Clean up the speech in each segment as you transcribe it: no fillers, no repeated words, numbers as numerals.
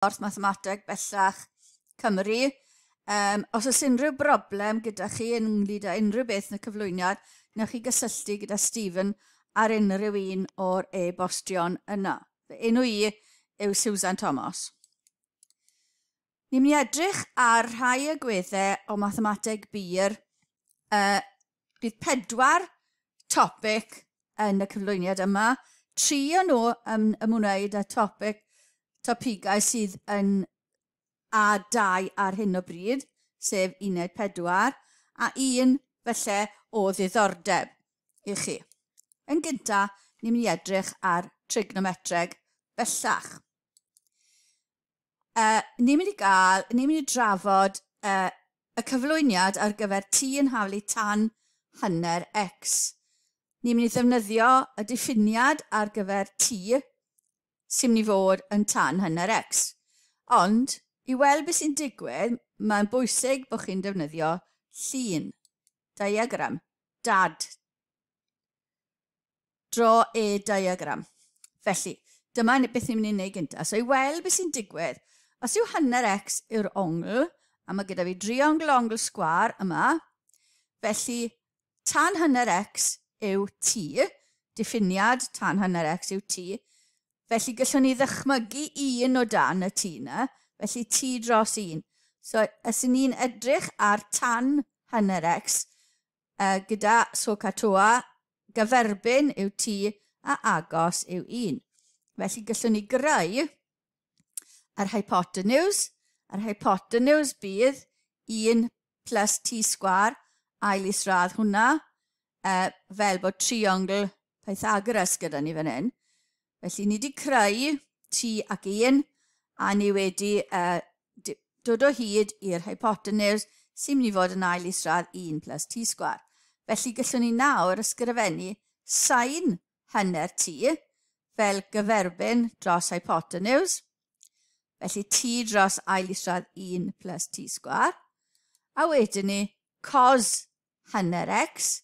Cymorth Mathemateg Bellach Cymru. Os oes unrhyw broblem gyda chi ynglyd â unrhyw beth yn y cyflwyniad, newch chi gysylltu gyda Stephen ar unrhyw un o'r e-bostion yna. Fy enw i yw Susan Thomas. Ni'n mynd i edrych ar rhai agweddau o mathemateg bur. Bydd 4 topic yn y cyflwyniad yma. 3 o nhw yn ymwneud â topigau sydd yn A2 ar hyn o bryd, sef uned 4, a un felly o ddiddordeb i chi. Yn gynta, ni'n mynd i edrych ar trigonometreg bellach. Ni'n mynd i gael, ni'n mynd i drafod y cyflwyniad ar gyfer T yn haflu tan hanner X. Ni'n mynd i ddefnyddio y diffiniad ar gyfer T sy'n mynd i fod yn tan hanner X. Ond, i weld beth sy'n digwydd, mae'n bwysig bod chi'n defnyddio llun, diagram, dad. Draw a diagram. Felly, dyma beth ni'n mynd i wneud gyntaf. So, i weld beth sy'n digwydd, os yw hanner X yw'r ongl, a mae gyda fi driongl ongl sgwâr yma, felly tan hanner X yw T, diffiniad tan hanner X yw T, felly gallwn ni ddychmygu 1 o dan y T yna, felly T dros 1. So, os y'n ni'n edrych ar tan hanner X, gyda SOHCAHTOA, gyferbyn yw T a agos yw 1. Felly gallwn ni greu yr hypotenuse. Yr hypotenuse bydd 1 plus T sgwâr, ail isradd hwnna, fel bod triongl Pythagoras gyda ni fan hyn. Felly ni wedi creu T ac 1, a ni wedi dod o hyd i'r hypotenuse sy'n mynd i fod yn ail isradd 1 plus T sgwâr. Felly gallwn ni nawr ysgrifennu sin hanner T fel gyferbyn dros hypotenuse. Felly T dros ail isradd 1 plus T sgwâr. A wedyn ni cos hanner X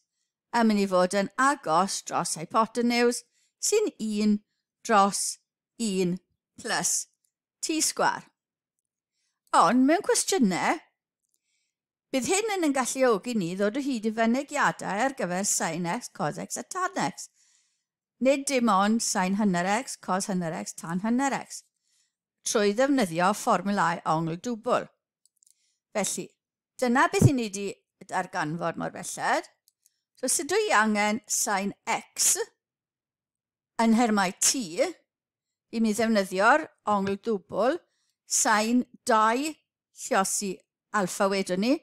yn mynd i fod yn agos dros hypotenuse sy'n 1 dros 1 plus T sgwâr. Ond mewn cwestiynau, bydd hyn yn ein galluogi ni ddod o hyd i fynegiadau ar gyfer sin X, cos X a tan X. Nid dim ond sin hanner X, cos hanner X, tan hanner X, trwy ddefnyddio fformiwlau ongl dwbl. Felly, dyna beth i ni wedi darganfod mor belled. So, sut dwi angen sin X yn nhermau T i mi ddefnyddio'r ongl dwbl sin 2 lliosi alfa wedwn ni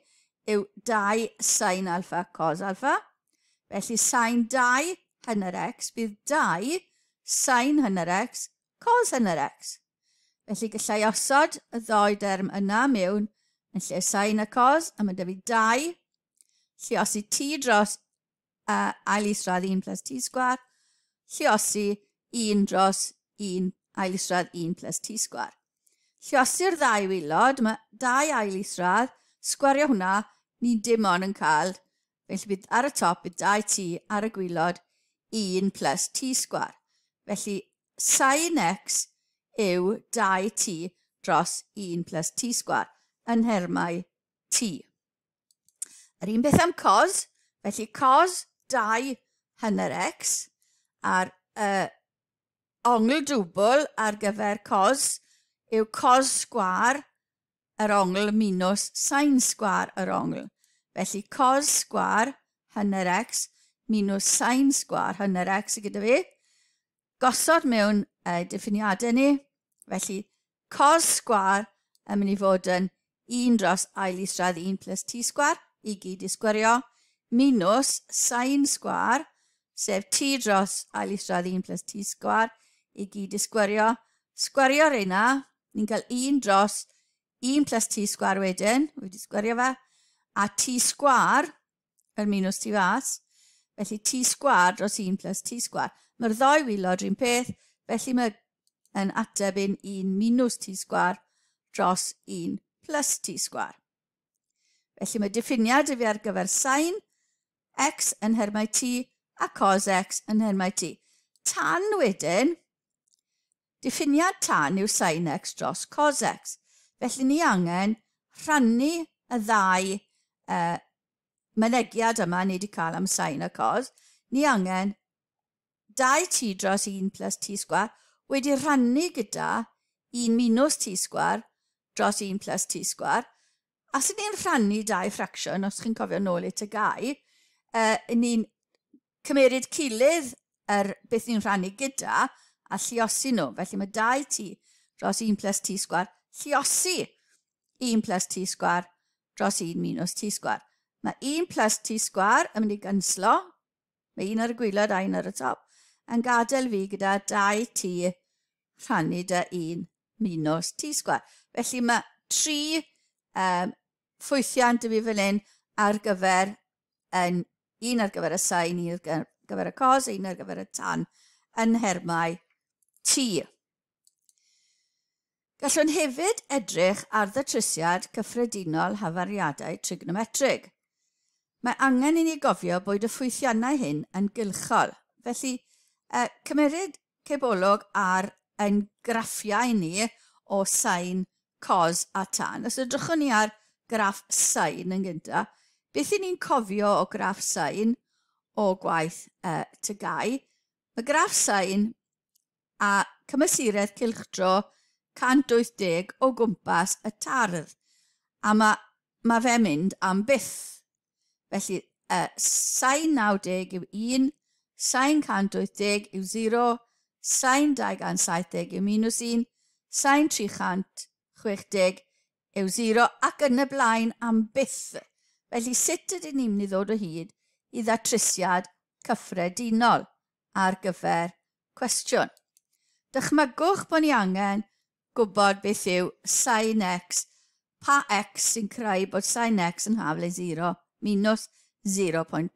yw 2 sin alfa cos alfa. Felly sin 2 hanner X bydd 2 sin hanner X cos hanner X. Felly gallai osod y ddou derm yna mewn yn lle sin a cos, a mae 'da fi 2 lliosi T dros ail isradd 1 plus T sgwâr, lliosi 1 dros 1 ail isradd 1 plus T sgwâr. Lliosi'r ddau waelod, mae 2 ail isradd, sgwario hwnna, ni'n dim ond yn cael, felly bydd ar y top bydd 2t ar y gwaelod 1 plus T sgwâr. Felly sin X yw 2t dros 1 plus T sgwâr yn nhermau T. Yr un peth am cos, felly cos 2 hanner X a'r ongl dwbl ar gyfer cos yw cos sgwâr yr ongl minus sin sgwâr yr ongl. Felly cos sgwâr hanner X minus sin sgwâr hanner X gyda fi. Gosod mewn diffiniadau ni. Felly cos sgwâr yn mynd i fod yn 1 dros ail isradd 1 plus T sgwâr i gyd i sgwario minus sin sgwâr, sef T dros ail isradd 1 plus T sgwâr i gyd i sgwario. Sgwario reina, ni'n cael 1 dros 1 plus T sgwâr wedyn, wedi sgwario fe, a T sgwâr yr minus T fas, felly T sgwâr dros 1 plus T sgwâr. Mae'r ddou waelod rhywun peth, felly mae yn ateb yn 1 minus T sgwâr dros 1 plus T sgwâr. Felly mae diffiniad i fi ar gyfer sin X yn nhermau T a cos X yn nhermau T. Tan wedyn, Diffiniad tan yw sin x dros cos x. Felly ni angen rhannu y ddau mynegiad yma ni wedi cael am sin a cos. Ni angen 2t dros 1 plus t sgwar wedi rhannu gyda 1 minus t sgwar dros 1 plus t sgwar. A sy'n ni'n rhannu dau ffracsiwn, os chi'n cofio nôl i TGAU, ni'n cymeryd cilydd yr beth ni'n rhannu gyda a lliosi nhw. Felly mae 2t dros 1 plus t sgwar lliosi 1 plus t sgwar dros 1 minus t sgwar. Mae 1 plus t sgwar yn mynd i gynslo, mae un ar y gwaelod a un ar y top, yn gadael fi gyda 2t rhannu 'da 1 minus t sgwar. Felly mae 3 ffwythiant i fi fel hyn ar gyfer yn, un ar gyfer y sain, un ar gyfer y cos, un ar gyfer y tan yn nhermau t. Gallwn hefyd edrych ar ddatrysiad cyffredinol hafariadau trigonometrig. Mae angen i ni gofio bod y ffwythiannau hyn yn gylchol. Felly, cymeryd cebolwg ar ein graffiau ni o sain, cos a tan. Os edrychwn ni ar graff sain yn gyntaf, beth i ni'n cofio o graff sain o gwaith TGAU? Mae graff sain a cymesuredd cylchdro 180 o gwmpas y tardd, a mae fe'n mynd am byth. Felly, sain 90 yw 1, sain 180 yw 0, sain 270 yw minus 1, sain 360 yw 0, ac yn y blaen am byth. Felly, sut ydyn ni'n mynd i ddod o hyd i ddatrysiad cyffredinol ar gyfer cwestiwn? Dychmygwch bod ni angen gwybod beth yw sin x, pa x sy'n creu bod sin x yn haflu 0 minus 0.5.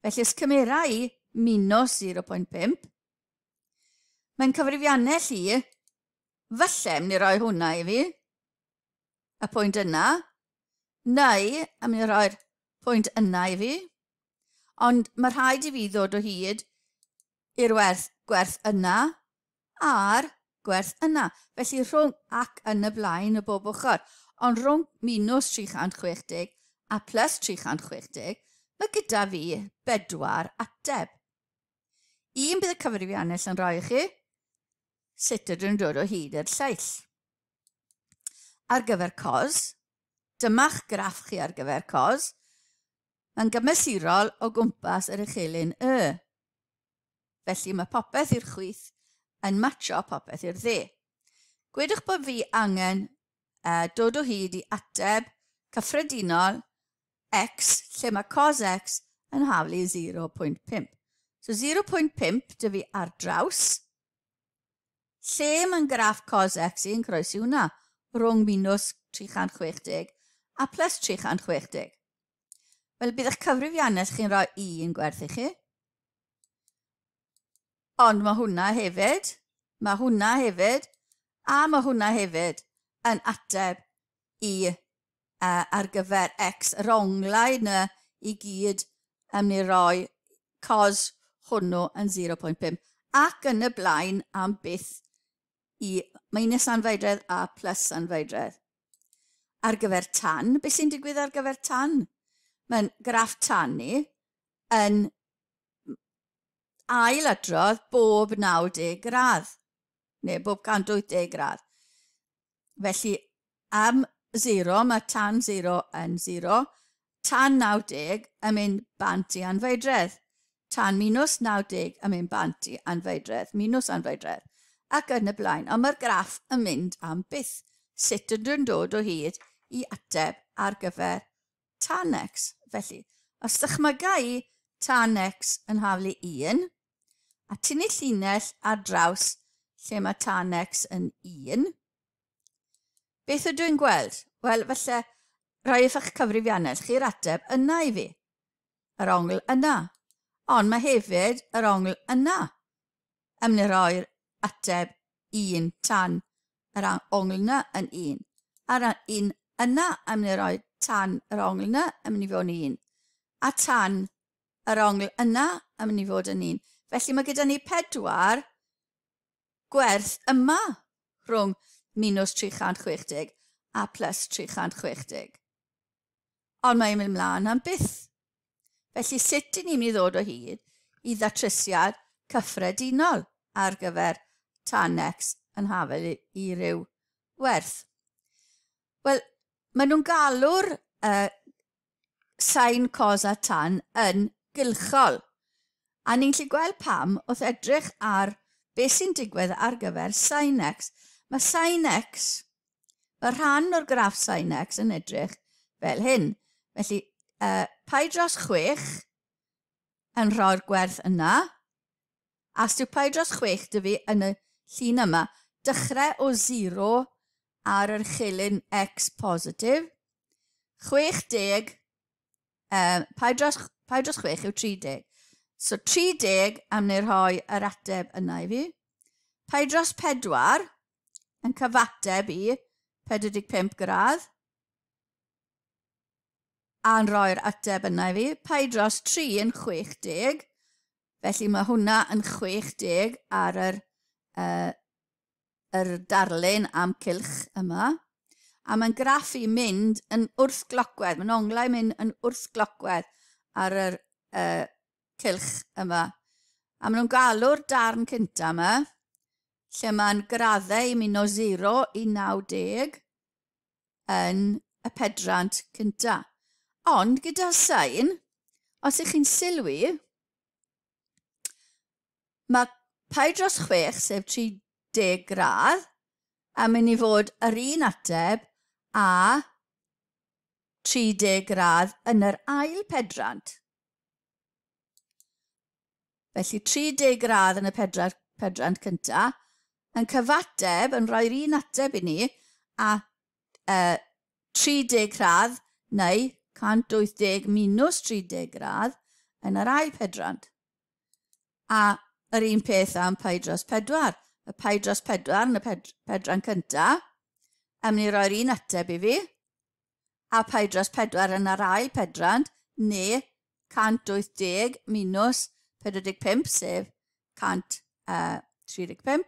Felly, os cymera i minus 0.5, mae'n cyfrifiannell i, falle mynd i roi hwnna i fi, y pwynt yna, neu yn mynd i roi'r pwynt yna i fi, ond mae rhaid i fi ddod o hyd i'r gwerth yna a'r gwerth yna. Felly rhwng ac yn y blaen o bob ochr. Ond rhwng minus 360 a plus 360, mae gyda fi 4 ateb. Un bydd y cyfrifiannell yn rhoi i chi, sut ydyn nhw'n dod o hyd i'r lleill. Ar gyfer cos, dyma'ch graff chi ar gyfer cos, mae'n gymesurol o gwmpas yr uchelyn Y. Felly mae popeth i'r chwith yn matcho popeth i'r dde. Gwedwch bod fi angen dod o hyd i ateb cyffredinol x, lle mae cos x yn haflu 0.5. So 0.5 dy fi ar draws, lle mae'n graff cos x i'n croesi hwnna, rhwng minus 360 a plus 360. Wel, bydd eich cyfrifiannell chi'n rhoi un gwerth i chi. Ond mae hwnna hefyd, mae hwnna hefyd, a mae hwnna hefyd yn ateb i ar gyfer x, yr onglau yna i gyd yn mynd i roi cos hwnnw yn 0.5 ac yn y blaen am byth i minus anfeidredd a plus anfeidredd. Ar gyfer tan, beth sy'n digwydd ar gyfer tan? Mae'n graff tan ni yn ailadrodd bob 90 gradd, neu bob 180 gradd. Felly, am 0, mae tan 0 yn 0, tan 90 yn mynd bant i anfeidredd, tan minus 90 yn mynd bant i anfeidredd, minus anfeidredd, ac yn y blaen. Ond mae'r graff yn mynd am byth. Sut ydyn nhw'n dod o hyd i ateb ar gyfer tan x? Felly, os dychmyga i tan x yn haflu 1, a tynnu llinell ar draws lle mae tan x yn 1, beth ydw i'n gweld? Wel, falle rhoi eich cyfrifiannell chi'r ateb yna i fi, yr ongl yna. Ond mae hefyd yr ongl yna yn mynd i roi'r ateb 1 tan yr ongl yna yn 1. A'r un yna yn mynd i roi tan yr ongl yna yn mynd i fod yn 1. A tan yr ongl yna yn mynd i fod yn 1. Felly mae gyda ni 4 gwerth yma rhwng minus 360 a plus 360. Ond mae'n mynd mlaen am byth. Felly sut i ni'n mynd i ddod o hyd i ddatrysiad cyffredinol ar gyfer tan x yn hafel i ryw werth? Wel, maen nhw'n galw'r sin, cos a tan yn gylchol. A ni'n gallu gweld pam wrth edrych ar beth sy'n digwydd ar gyfer sin x. Mae sin x, mae rhan o'r graff sin x yn edrych fel hyn. Felly, pi dros 6 yn rhoi'r gwerth yna. A os yw pi dros 6 dy fi yn y llun yma, dechrau o 0 ar yr chilyn x positif. 60, pi dros 6 yw 30. So 30 am neu rhoi yr ateb yna i fi. Pi dros 4 yn cyfateb i 45 gradd. A'n rhoi'r ateb yna i fi. Pi dros 3 yn 60. Felly mae hwnna yn 60 ar yr darlun am cylch yma. A mae'n graffu mynd yn wrthglocwedd. Mae'n onglau mynd yn wrthglocwedd ar yr cylch yma. A maen nhw'n galw'r darn cynta yma, lle mae'n graddau i mynd o 0 i 90 yn y pedrant cynta. Ond gyda sin, os ych chi'n sylwi, mae pi dros 6, sef 30 gradd, a mynd i fod yr un ateb a 30 gradd yn yr ail pedrant. Felly 30 gradd yn y pedrant cyntaf, yn cyfateb, yn rhoi'r un ateb i ni, a 30 gradd neu 180 minus 30 gradd yn yr ail pedrant. A yr un peth am pi dros 4. Y pi dros 4 yn y pedran cyntaf, am ni roi'r un ateb i fi, a pi dros 4 yn yr ail pedrant, neu 180 minus 45, sef 135.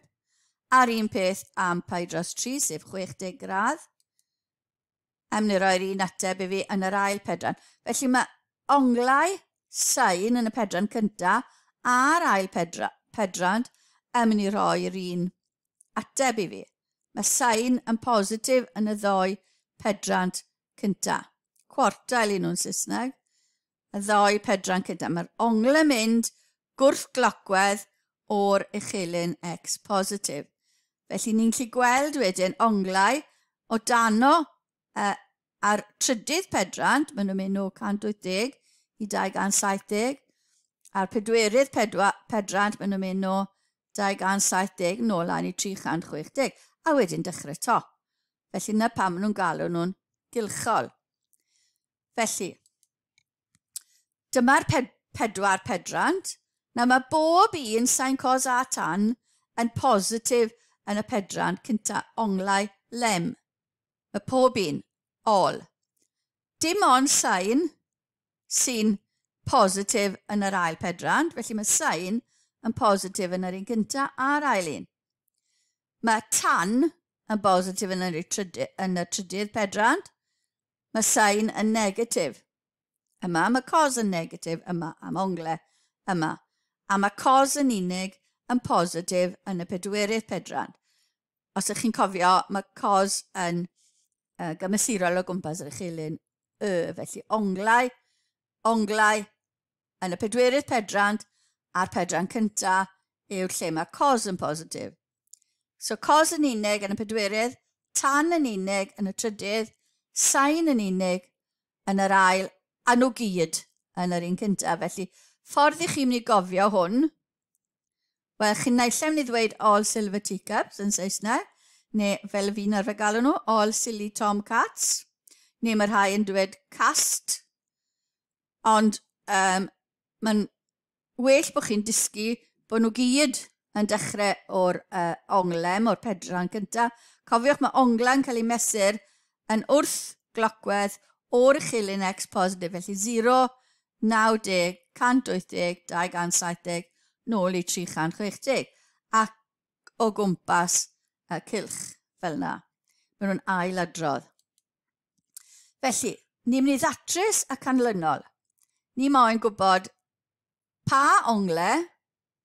A'r un peth am pi dros 3, sef 60 gradd. Am ni roi'r un ateb i fi yn yr ail pedran. Felly mae onglau sin yn y pedran cyntaf a'r ail pedrant yn mynd i roi'r un ateb i fi. Mae sin yn positif yn y ddoi pedrant cyntaf. Cwartail i nhw'n Saesneg. Y ddoi pedran cyntaf. Mae'r ongl yn mynd gwrthglocwedd o'r uchelyn x positif. Felly ni'n gallu gweld wedyn onglau o dano ar trydydd pedrant, maen nhw'n mynd o 180 i 270, a'r pedwerydd pedrant, maen nhw'n mynd o 270 nôl lan i 360, a wedyn dechrau to. Felly na pam maen nhw'n galw nhw'n gylchol. Felly, dyma'r pedwar pedrant. Nawr mae bob un sin, cos a tan yn positif yn y pedrant cynta onglau lem. Mae pob un, all. Dim ond sin sy'n positif yn yr ail pedrant, felly mae sin yn positif yn yr un cynta a'r ail un. Mae tan yn positif yn y trydydd pedrant, mae sin yn negatif. Yma mae cos yn negatif, yma am ongle, yma. A mae cos yn unig yn positif yn y pedwerydd pedrant. Os ydych chi'n cofio, mae cos yn gymesurol o gwmpas yr uchelyn y, felly onglau, onglau yn y pedwerydd pedrant a'r pedrant cyntaf yw'r lle mae cos yn positif. So cos yn unig yn y pedwerydd, tan yn unig yn y trydydd, sin yn unig yn yr ail, a nhw gyd yn yr un cyntaf. Felly, ffordd i chi'n mynd i gofio hwn, wel, chi'n naill ai mynd i ddweud all silver teacups yn Saesneg, neu fel fi'n arfer galw nhw, all silly tom cats, neu mae rhai yn dweud cast, ond mae'n well bod chi'n dysgu bod nhw gyd yn dechrau o'r onglem, o'r pedran cyntaf. Cofiwch, mae onglau yn cael ei mesur yn wrth glocwedd o'r uchelyn x positif, felly 0, 90, 180, 270, nôl i 360. Ac o gwmpas y cylch fel yna. Maen nhw'n ailadrodd. Felly, ni'n mynd i ddatrys y canlynol. Ni moyn gwybod pa ongle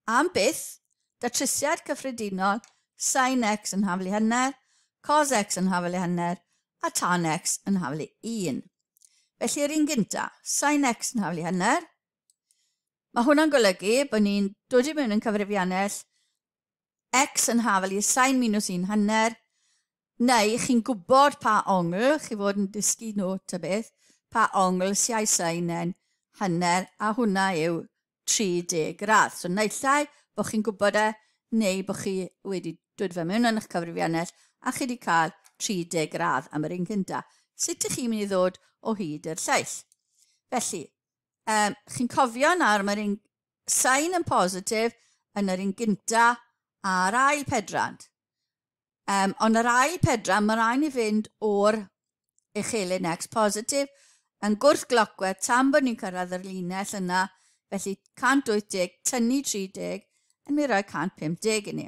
am byth datrysiad cyffredinol sin x yn haflu hanner, cos x yn haflu hanner a tan x yn haflu 1. Felly yr un gynta, sin x yn haflu hanner. Mae hwnna'n golygu bod ni'n dod i mewn yn cyfrifiannell x yn haflu sin minus 1 hanner, neu chi'n gwybod pa ongl, chi fod yn dysgu nhw ta beth, pa ongl sy'n sin yn hanner, a hwnna yw 30 gradd. So naill ai bod chi'n gwybod e, neu bod chi wedi dod fe mewn yn eich cyfrifiannell a chi wedi cael 30 gradd am yr un cynta. Sut ych chi'n mynd i ddod o hyd i'r lleill? Felly, chi'n cofio nawr mae'r un sain yn positif yn yr un gynta a'r ail pedrant. Ond yr ail pedran, mae rhaid ni fynd o'r uchelyn x positif yn gwrth-glocwedd tan bod ni'n cyrraedd yr linell yna, felly 180 tynnu 30 yn mynd i roi 150 i ni.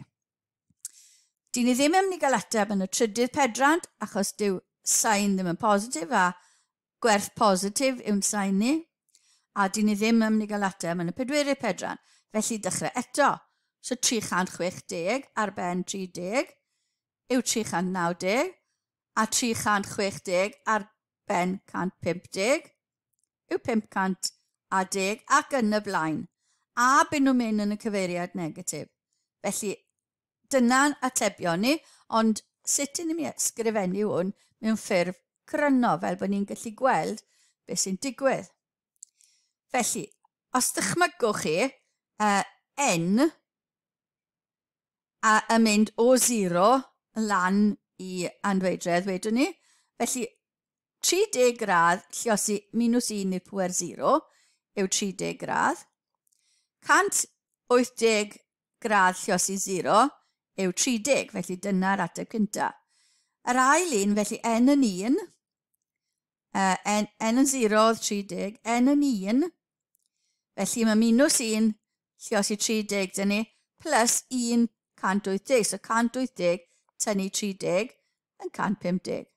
Dyn ni ddim yn mynd i gael ateb yn y trydydd pedrant, achos dyw sain ddim yn positif a gwerth positif yw'n sain ni. A dyn ni ddim yn mynd i gael ateb yn y pedwerydd pedran. Felly dechrau eto. So 360 ar ben 30 yw 390 a 360 ar ben 150 yw 510 ac yn y blaen. A byd nhw'n mynd yn y cyfeiriad negatif. Felly dyna'n atebion ni, ond sut i ni ysgrifennu hwn mewn ffurf cryno fel bod ni'n gallu gweld beth sy'n digwydd. Felly, os dychmygwch chi n a yn mynd o 0 lan i anwedredd, wedwn ni. Felly, 30 gradd lliosi minus 1 i'r pwer 0 yw 30 gradd. 180 gradd lliosi 0 yw 30, felly dyna'r ateb cyntaf. Yr ail un, felly n yn 1, n yn 0 oedd 30, n yn 1, felly mae minus 1 lliosi 30 dyn ni, plus 1 180, so 180 tynnu 30 yn 150.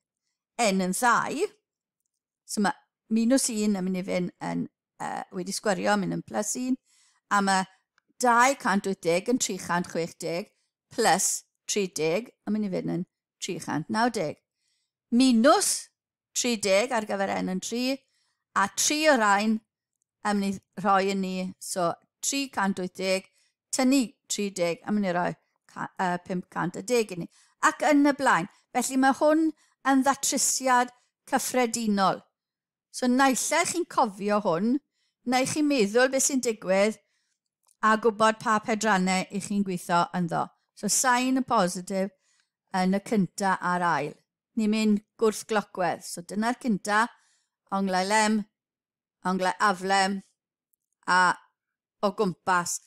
N yn 2, so mae minus 1 yn mynd i fynd yn, wedi sgwerio, mynd yn plus 1, a mae 280 yn 360 plus 30 yn mynd i fynd yn 390. Minus 30 ar gyfer n yn 3, a 3 o rain yn mynd i rhoi yn ni, so 380, tynnu 30 yn mynd i roi 510 i ni. Ac yn y blaen. Felly mae hwn yn ddatrysiad cyffredinol. So naill ai chi'n cofio hwn, neu chi'n meddwl beth sy'n digwydd a gwybod pa pedrannau i chi'n gweithio ynddo. So sain y positif yn y cynta a'r ail. Ni'n mynd gwrth-glocwedd. So dyna'r cynta, onglau lem, onglau aflem a o gwmpas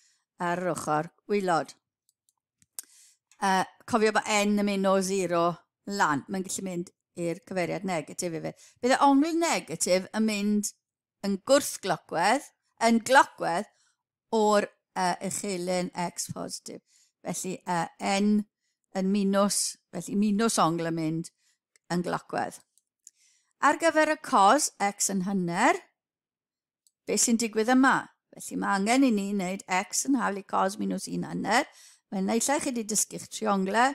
ar yr ochr waelod. Cofio bod n yn mynd o 0 lan. Mae'n gallu mynd i'r cyfeiriad negatif hefyd. Bydd y ongl negatif yn mynd yn gwrth-glocwedd, yn glocwedd o'r uchelyn x positif. Felly n yn minus, felly minus ongl yn mynd yn glocwedd. Ar gyfer y cos x yn hanner, beth sy'n digwydd yma? Felly mae angen i ni wneud x yn haflu cos minus 1 hanner. Mae'n naill ai chi wedi dysgu'ch triongle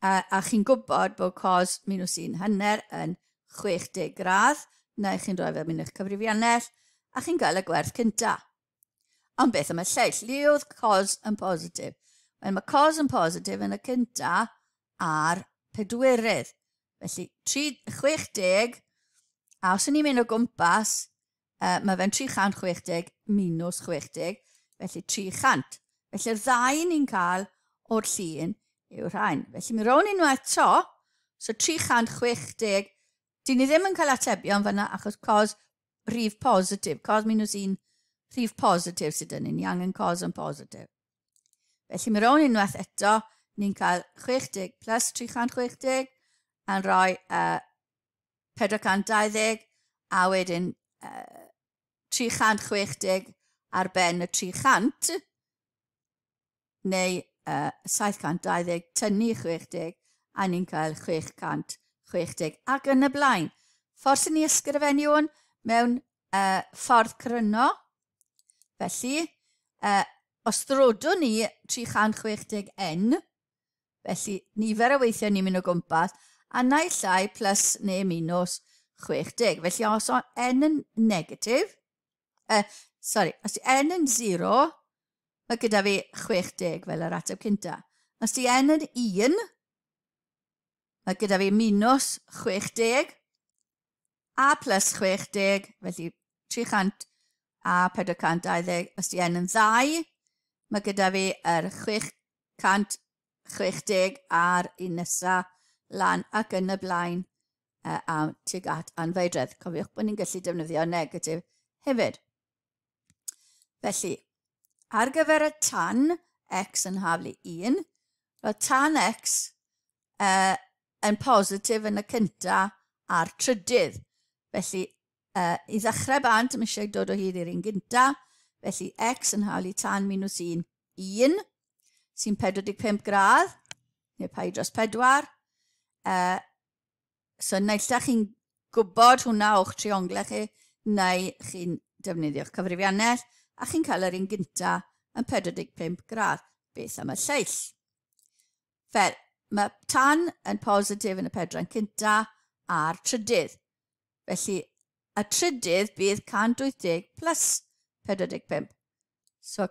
a chi'n gwybod bod cos minus 1 hanner yn 60 gradd, neu chi'n rhoi fe mewn i'ch cyfrifiannell, a chi'n gael y gwerth cynta. Ond beth am y lleill? Le oedd cos yn positif? Wel, mae cos yn positif yn y cynta a'r pedwerydd. Felly, 60, a os ydyn ni'n mynd o gwmpas, mae fe'n 360 minus 60, felly 300. Felly'r ddau ni'n cael o'r llun yw'r rhain. Felly mi rown unwaith eto, so 360, dyn ni ddim yn cael atebion fyna achos cos rhif positif, cos minus 1 rhif positif sydd yn ni angen cos yn positif. Felly mi rown unwaith eto, ni'n cael 60 plus 360 yn rhoi 420 a wedyn 360 ar ben y 300 neu 720 tynnu 60, a ni'n cael 660 ac yn y blaen. Ffordd sy'n ni ysgrifennu hwn mewn ffordd cryno. Felly, os ddrodwn ni 360n, felly nifer o weithiau ni'n mynd o gwmpas, a naill ai plus neu minus 60. Felly os o n yn negatif, sorry, os n yn 0, mae gyda fi 60 fel yr ateb cynta. Os di n yn 1, mae gyda fi minus 60 a plus 60, felly 300 a 420. Os di n yn 2, mae gyda fi yr 660 a'r un nesa lan ac yn y blaen a tuag at anfeidredd. Cofiwch bod ni'n gallu defnyddio negatif hefyd. Felly, ar gyfer y tan x yn haflu 1, roedd tan x yn positif yn y cynta a'r trydydd. Felly, i ddechrau bant, mae eisiau dod o hyd i'r un gynta. Felly, x yn haflu tan minus 1, 1, sy'n 45 gradd, neu pi dros 4. So, naill ai chi'n gwybod hwnna o'ch trionglau chi, neu chi'n defnyddio'ch cyfrifiannell, a chi'n cael yr un gynta yn 45 gradd. Beth am y lleill? Fel, mae tan yn positif yn y pedran cynta a'r trydydd. Felly, y trydydd bydd 180 plus 45. So,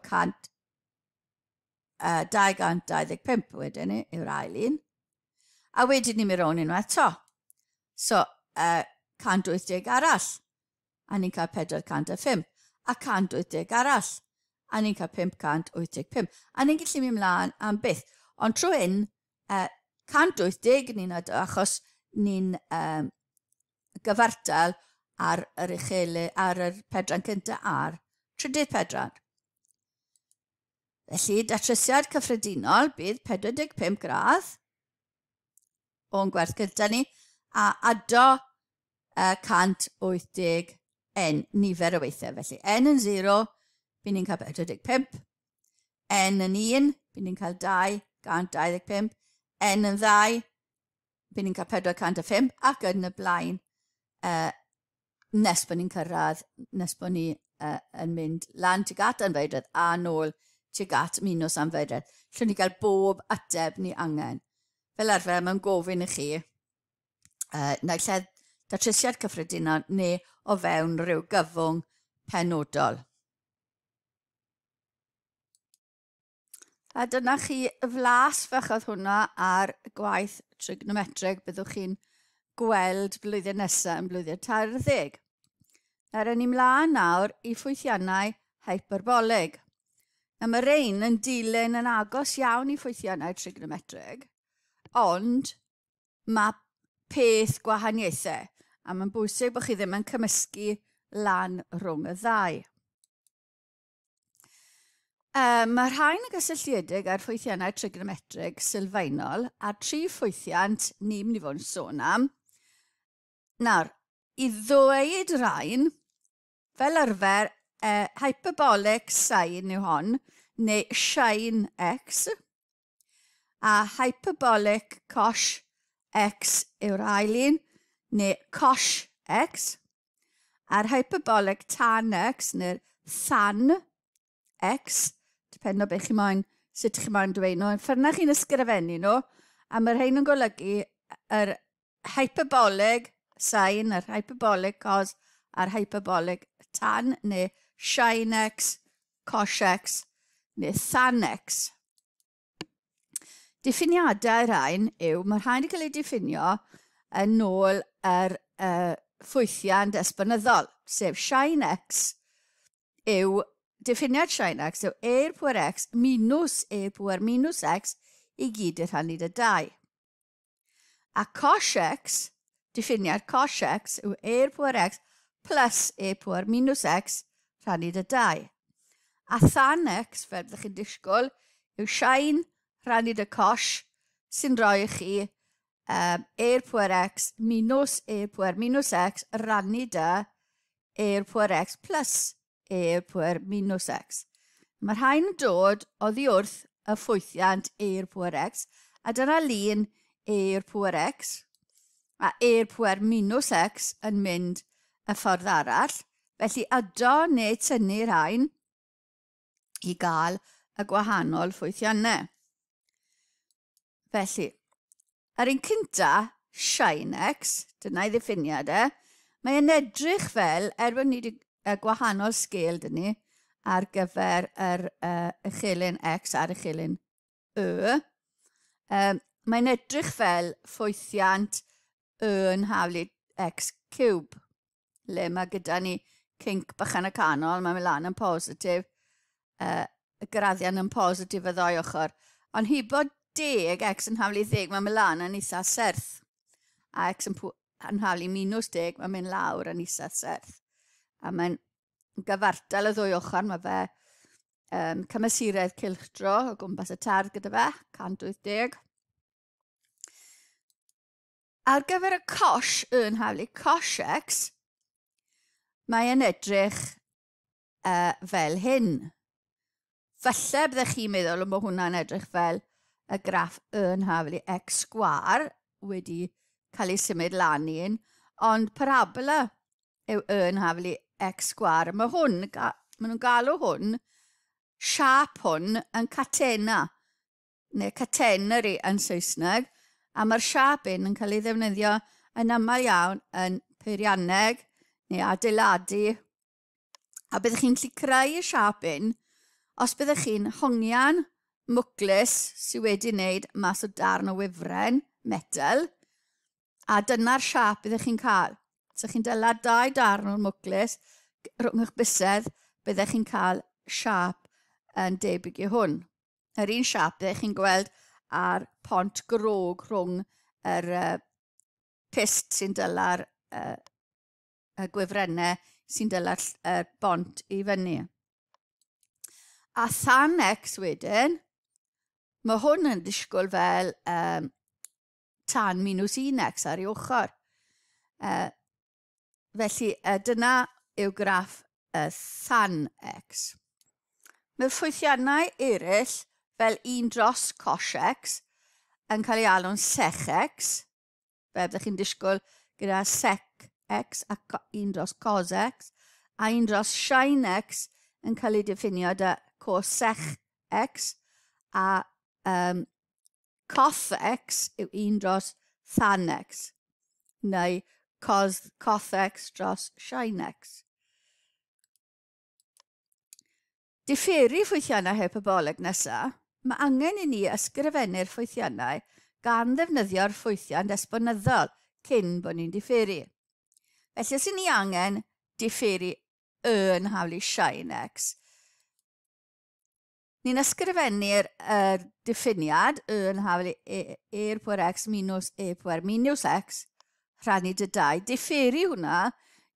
225 wedyn ni yw'r ail un. A wedyn ni'n mynd rownd unwaith eto. So, 180 arall. A ni'n cael 405. A 180 arall. A ni'n cael 585. A ni'n gallu mynd mlaen am byth. Ond trwy hyn, 180 ni'n achos ni'n gyfartal ar yr uchelu, ar yr pedran cyntaf a'r trydydd pedran. Felly, datrysiad cyffredinol bydd 45 gradd o'n gwerth gyda ni, a ado 180 n nifer o weithiau. Felly, n yn 0, bydd ni'n cael 45, n yn 1, bydd ni'n cael 225, n yn 2, bydd ni'n cael 405, ac yn y blaen, nes bod ni'n cyrraedd, nes bod ni yn mynd lan tuag at anfeidredd a nôl tuag at minus anfeidredd. Llwn ni gael bob ateb ni angen. Fel arfer, mae'n gofyn i chi, naill ai datrysiad cyffredinol neu o fewn rhyw gyfwng penodol. A dyna chi flas fach oedd hwnna ar gwaith trigonometreg byddwch chi'n gweld blwyddyn nesaf yn blwyddyn 30. Nawr, ni mlaen nawr i ffwythiannau hyperbolig. Nawr, mae rhain yn dilyn yn agos iawn i ffwythiannau trigonometreg, ond mae peth gwahaniaethau, a mae'n bwysig bod chi ddim yn cymysgu lan rhwng y ddau. Mae rhain yn gysylltiedig â'r ffwythiannau trigonometreg sylfaenol a'r tri ffwythiant ni'n mynd i fod yn sôn am. Nawr, i ddweud rhain, fel arfer, hyperbolic sine yw hon, neu sin x, a hyperbolic cosh x yw'r ail un, neu cosh x, a'r hyperbolic tan x, neu'r than x, depend o beth chi moyn, sut chi moyn dweud nhw. Ffordd na chi'n ysgrifennu nhw, a mae'r rhain yn golygu yr hyperbolic sine, yr hyperbolic cos, a'r hyperbolic tan, neu sin x, cos x, neu than x. Diffiniadau rhain yw, mae rhain wedi cael eu diffinio yn ôl yr ffwythiant esbonyddol, sef sin x yw diffiniad sin x yw e i'r pwer x minus e i'r pwer minus x i gyd i'r rhannu dy 2. A cos x, diffiniad cos x yw e i'r pwer x plus e pwer minus x rhannu dy 2. A than x, fel byddwch chi'n disgwyl, yw sin rhannu dy cos sy'n rhoi i chi e i'r pwer x minus e i'r pwer minus x rannu dy e i'r pwer x plus e i'r pwer minus x. Mae rhain yn dod oddi wrth y ffwythiant e i'r pŵer x, a dyna lun e i'r pŵer x, a e i'r pŵer minus x yn mynd y ffordd arall. Felly ado neu tynnu rhain i gael y gwahanol ffwythiannau. Felly, yr un cynta, sin x, dyna'i ddiffiniad e, mae'n edrych fel, er bod ni wedi y gwahanol sgêl dyn ni, ar gyfer yr uchelyn x a'r uchelyn y, mae'n edrych fel ffwythiant y yn haflu x cube, le mae gyda ni kinc bach yn y canol, mae'n mynd lan yn positif, y graddiant yn positif y ddoi ochr. Ond hibo deg, x yn haflu 10, mae'n mynd lan yn eitha serth. A x yn, yn haflu minus 10, mae'n mynd lawr yn eitha serth. A mae'n gyfartal y ddwy ochr, mae fe cymesuredd cylchdro o gwmpas y tardd gyda fe, 180. Ar gyfer y cosh yn haflu cosh x, mae'n edrych fel hyn. Falle byddech chi'n meddwl bod hwnna'n edrych fel y graff yn haflu x sgwar wedi cael ei symud lan un, ond parabola yw yn haflu x sgwar. Mae hwn, maen nhw'n galw hwn, siâp hwn yn catena, neu catenary yn Saesneg, a mae'r siâp hyn yn cael ei ddefnyddio yn aml iawn yn peirianneg neu adeiladu. A byddwch chi'n gallu creu y siâp hyn os byddwch chi'n hongian mwclis sydd wedi wneud mas o darn o wifren, metal, a dyna'r siâp byddwch chi'n cael. So chi'n dyla dau darn o'r mwclis rhwng eich bysedd, byddwch chi'n cael siâp yn debyg i hwn. Yr un siâp byddwch chi'n gweld ar pont grog rhwng yr pyst sy'n dyla'r y gwifrennau sy'n dyla'r bont i fyny. A than x wedyn, mae hwn yn disgwyl fel tan minus 1x ar ei ochr. Felly dyna yw graff than x. Mae ffwythiannau eraill fel 1 dros cos x yn cael ei alw'n sech x, fel byddwch chi'n disgwyl gyda sec x a 1 dros cos x, a 1 dros sin x yn cael ei diffinio da cosec x, a coth x yw 1 dros than x, neu coth x dros sin x. Diferu ffwythiannau hyperboleg nesaf, mae angen i ni ysgrifennu'r ffwythiannau gan ddefnyddio'r ffwythiant esbonyddol cyn bod ni'n diferu. Felly, os ni angen diferu y yn haflu sin x, ni'n ysgrifennu'r diffiniad y yn haflu e i'r pwer x minus e pwer minus x rhannu dy 2. Diferu hwnna,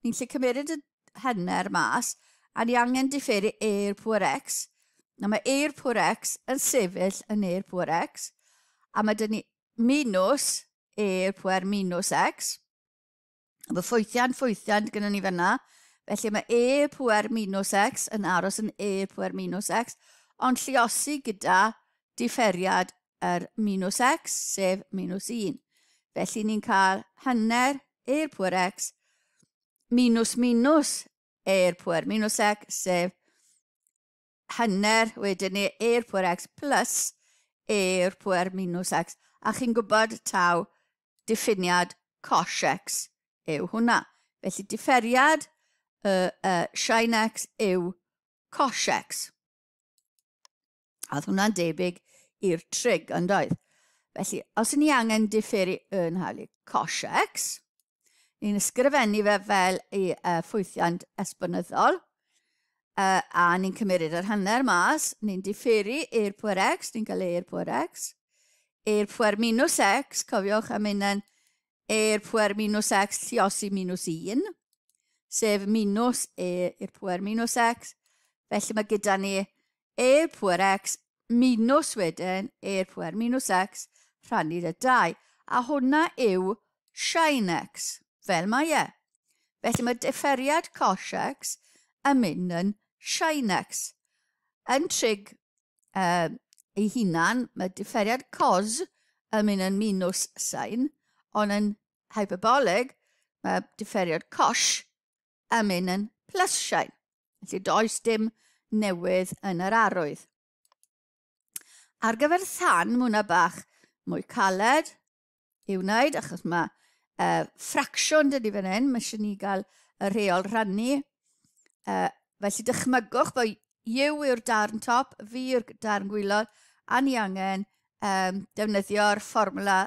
ni'n lle cymeryd y hanner mas, a ni angen diferu e i'r pwer x. Na mae e i'r pwer x yn sefyll yn e i'r pwer x, a mae dyn ni minus e i'r pwer minus x. Mae ffwythiant gyda ni fyna, felly mae e i'r pwer minus x yn aros yn e i'r pwer minus x, ond lluosi gyda diferiad yr minus x, sef minus 1. Felly ni'n cael hanner e i'r pwer x minus minus e i'r pwer minus x, sef hanner wedyn ni e i'r pwer x plus e i'r pwer minus x. A chi'n gwybod taw diffiniad cos x yw hwnna. Felly diferiad y sin x yw cos x. A oedd hwnna'n debyg i'r trig, ond oedd. Felly, os ni angen diferu yn hawlu cos x, ni'n ysgrifennu fe fel i ffwythiant esbonyddol, a ni'n cymryd yr hanner mas, ni'n diferu i'r pwer x, ni'n cael e i'r pwer x, i'r pwer minus x, cofiwch am hyn yn e i'r pwer minus x lluosi minus 1, sef minus e i'r pwer minus x, felly mae gyda ni e i'r pwer x minus wedyn e i'r pwer minus x rhannu dy 2, a hwnna yw sin x, fel mae e. Felly mae diferiad cos x yn mynd yn sin x. Yn trig ei hunan, mae differiad cos yn mynd yn minus sin, ond yn hyperbolig, mae differiad cosh yn mynd yn plus sin. Felly does dim newydd yn yr arwydd. Ar gyfer than, mae hwnna bach mwy caled i'w wneud, achos mae ffracsiwn dydy fan hyn, mae eisiau ni gael y rheol rhannu. Felly dychmygwch bod U yw'r darn top, V yw'r darn gwylod, a ni angen defnyddio'r fformwla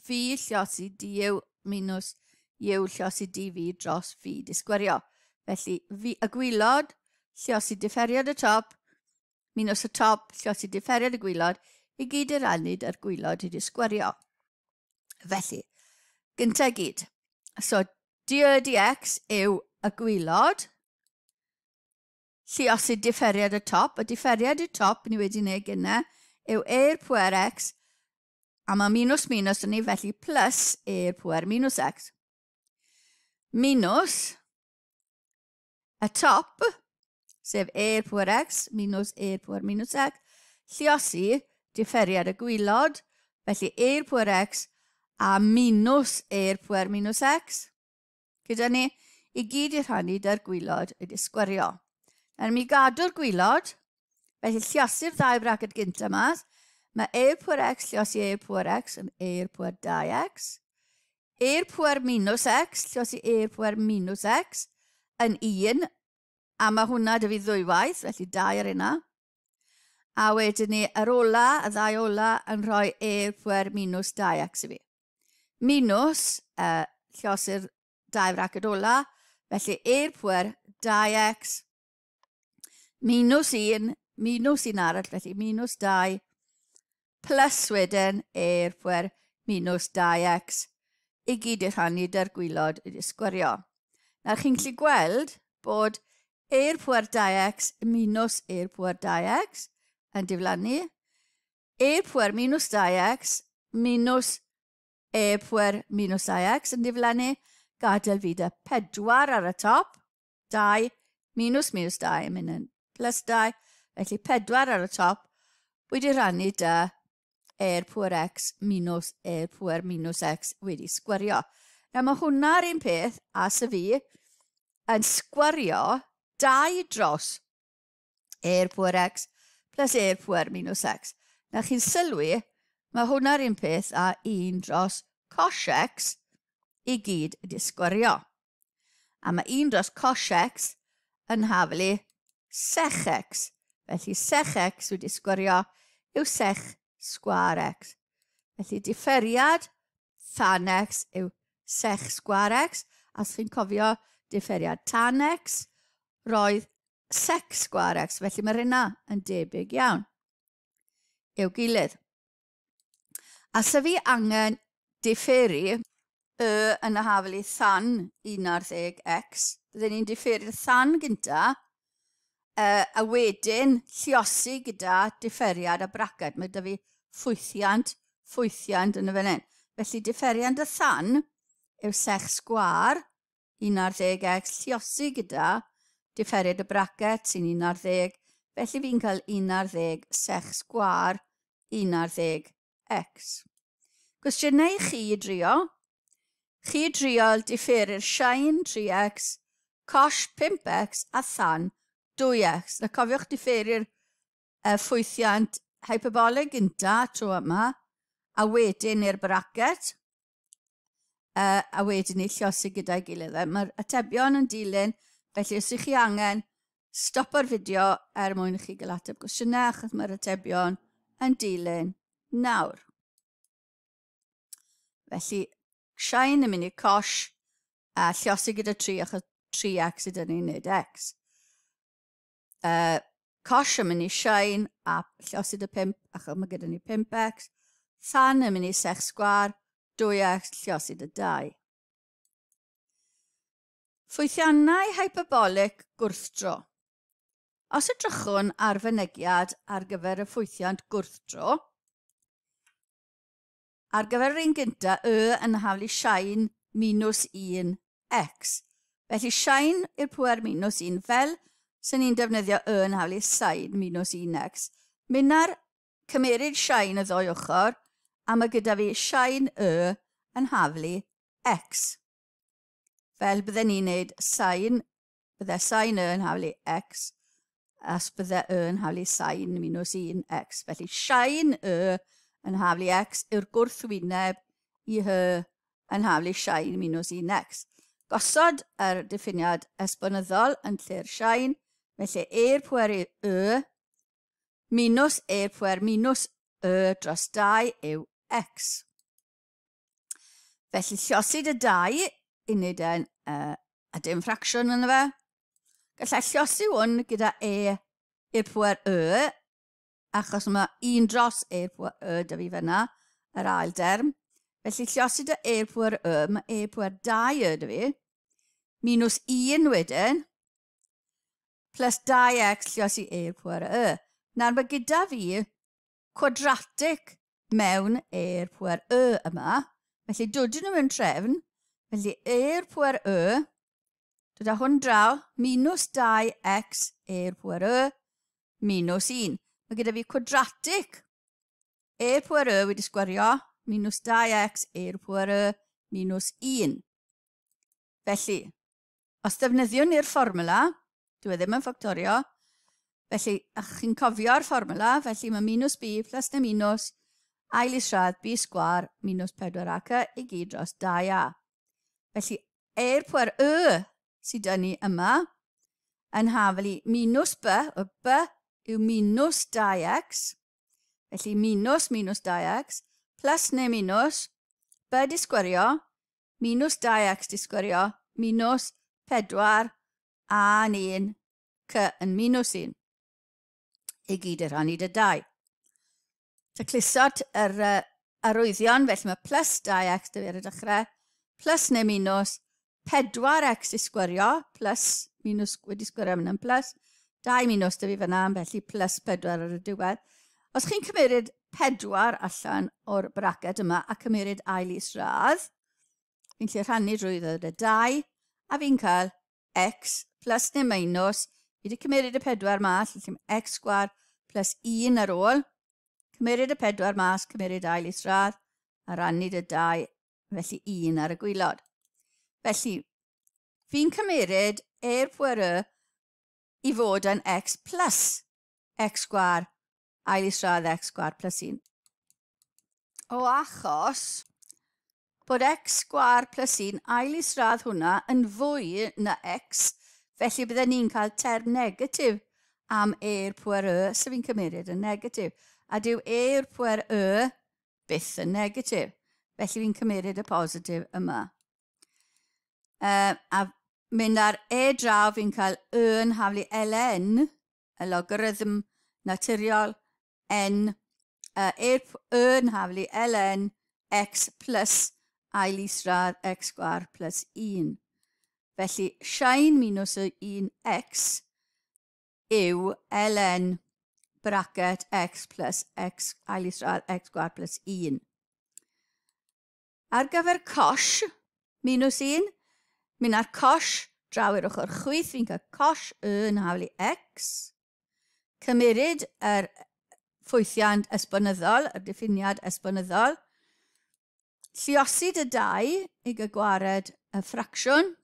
V lliosi du minus U lliosi dv dros V disgwyrio. Felly V, y gwylod lliosi differiad y top, minus y top lliosi differiad y gwylod, i gyd i rannu yr gwylod i disgwyrio. Felly, gyntaf gyd. So, d dx yw y gwylod, lliosi differiad y top. Y differiad y top ni wedi wneud gyna yw e i'r pwer x, a mae minus minus yn ni, felly plus e i'r pwer minus x. Minus y top, sef e i'r pwer x minus e i'r pwer minus x, lliosi differiad y gwylod, felly e i'r pwer x a minus e i'r pwer minus x. Gyda ni, i gyd i rhannu da'r gwylod wedi sgwario. Nawr mi gadw'r gwylod, felly lliosi'r ddau braced gyntaf mas, mae e i'r pwer x lliosi e i'r pwer x yn e i'r pwer 2x, e i'r pwer minus x lliosi e i'r pwer minus x yn 1, a mae hwnna dy fi ddwywaith, felly 2 ar yna. A wedyn ni yr ola, y ddau ola, yn rhoi e i'r pwer minus 2x i fi. Minus, lliosi'r dau fraced ola, felly e i'r pwer 2x minus 1, minus 1 arall, felly minus 2, plus wedyn e i'r pwer minus 2x, i gyd i rhannu dy'r gwylod wedi sgwario. Nawr chi'n gallu gweld bod e i'r pwer 2x minus e i'r pwer 2x yn diflannu, e i'r pwer minus 2x minus e i'r pwer minus 2x yn diflannu, gadael fi dy 4 ar y top, 2 minus minus 2 yn mynd yn plus 2, felly 4 ar y top, wedi rannu dy e i'r pwer x minus e i'r pwer minus x wedi sgwario. Nawr mae hwnna'r un peth a sy fi yn sgwario 2 dros e i'r pwer x plus e i'r pwer minus x. Nawr chi'n sylwi, mae hwnna'r un peth a 1 dros cos x i gyd wedi sgwario. A mae 1 dros cos x yn haflu sech x. Felly sech x wedi sgwario yw sech sgwâr x. Felly differiad tan x yw sech sgwâr x. A os chi'n cofio differiad tan x, roedd sec sgwâr x. Felly mae'r hynna yn debyg iawn i'w gilydd. A sy fi angen differu y yn y haflu than 11x, byddwn ni'n differu'r than gynta, a wedyn lliosi gyda differiad a braced. Mae da fi ffwythiant, ffwythiant yn y fan hyn. Felly differiad y than yw sech sgwâr 11x lliosi gyda differiad y braced sy'n 11, felly fi'n cael 11 sech sgwâr 11x. Cwestiynau i chi i drio. Chi driol differir sin 3x, cos 5x a than 2x. Na cofiwch differir ffwythiant hyperbolig gynta tro yma, a wedyn i'r bracet, a wedyn i lliosi gyda'i gilydd. Mae'r atebion yn dilyn, felly os ych chi angen, stopo'r fideo er mwyn i chi gael ateb gwestiynau, achos mae'r atebion yn dilyn nawr. Felly, sin yn mynd i cos, a lliosi gyda 3, achos 3x sydd yn ei wneud x. Cos yn mynd i sin, a lliosi dy 5, achos mae gyda ni 5x. Than yn mynd i sech sgwâr, 2x, lliosi dy 2. Ffwythiannau hyperbolig gwrthdro. Os edrychwn ar fynegiad ar gyfer y ffwythiant gwrthdro, ar gyfer yr un gyntaf, y yn haflu sin minus 1x. Felly sin i'r pwer minus 1, fel sy'n ni'n defnyddio y yn haflu sin minus 1x. Mynd ar Cymeryd sin y ddwy ochr, a mae gyda fi sin y yn haflu x. Fel bydden ni'n neud sin, bydde sin y yn haflu x, as bydde y yn haflu sin minus 1 x. Felly sin y yn haflu x yw'r gwrthwyneb i hy yn haflu sin minus 1 x. Gosod yr diffiniad esbonyddol yn lle'r sin, felly e'r pwer y minus e'r pwer minus y dros 2 yw x. Felly llosid y 2 i wneud e'n a dim ffracsiwn yna fe. Gallai llosi hwn gyda e i'r pwer y, achos mae 1 dros e i'r pwer y da fi fyna, yr ail derm. Felly llosi dy e i'r pwer y, mae e pwer 2 y da fi, minus 1 wedyn, plus 2x llosi e i'r pwer y. Nawr mae gyda fi cwadratic mewn e i'r pwer y yma, felly dod nhw mewn trefn, felly e i'r pwer y, dod â hwn draw, minus 2x e i'r pwer y, minus 1. Mae gyda fi cwadratic e i'r pwer y wedi sgwario, minus 2x e i'r pwer y, minus 1. Felly, os ddefnyddiwn ni'r fformula, dwi e ddim yn ffactorio, felly, a chi'n cofio'r fformula, felly mae minus b plus neu minus ail isradd b sgwar minus 4ac i gyd dros 2a. Felly, e'r pwer y sydd dyn ni yma yn haflu minus b, o b yw minus 2x, felly minus minus 2x, plus neu minus, b di sgwario, minus 2x di sgwario, minus 4 a yn 1, c yn minus 1. I gyd y rhannu dy 2. Taclusod yr arwyddion, felly mae plus 2x dy fi ar y dechrau, plus neu minus, 4x i sgwario, plus minus wedi sgwario mynd yn plus, 2 minus dy fi fyna, felly plus 4 ar y diwedd. Os chi'n cymeryd 4 allan o'r braced yma a cymeryd ail isradd, fi'n lle rhannu drwy ddod y 2, a fi'n cael x plus neu minus, fi wedi cymeryd y 4 mas, felly x sgwar plus 1 ar ôl, cymeryd y 4 mas, cymeryd ail isradd, a rannu dy 2, felly 1 ar y gwylod. Felly, fi'n cymeryd e'r pwer y i fod yn x plus x sgwar ail isradd x sgwar plus 1. O achos bod x sgwar plus 1 ail isradd hwnna yn fwy na x, felly bydden ni'n cael term negatif am e'r pwer y, so fi'n cymeryd yn negatif. A dyw e'r pwer y byth yn negatif. Felly fi'n cymeryd y positif yma. A mynd ar e draw fi'n cael y yn haflu ln, y logarithm naturiol, n, y yn haflu ln x plus ail isradd x sgwar plus 1. Felly, sin minus y 1x yw ln bracket x plus x ail isradd x sgwar plus 1. Ar gyfer cosh, minus 1, mynd ar cosh draw i'r ochr chwith, fi'n cael cosh y yn haflu x. Cymeryd yr ffwythiant esbonyddol, yr diffiniad esbonyddol. Lluosid y 2 i gael gwared y ffracsiwn.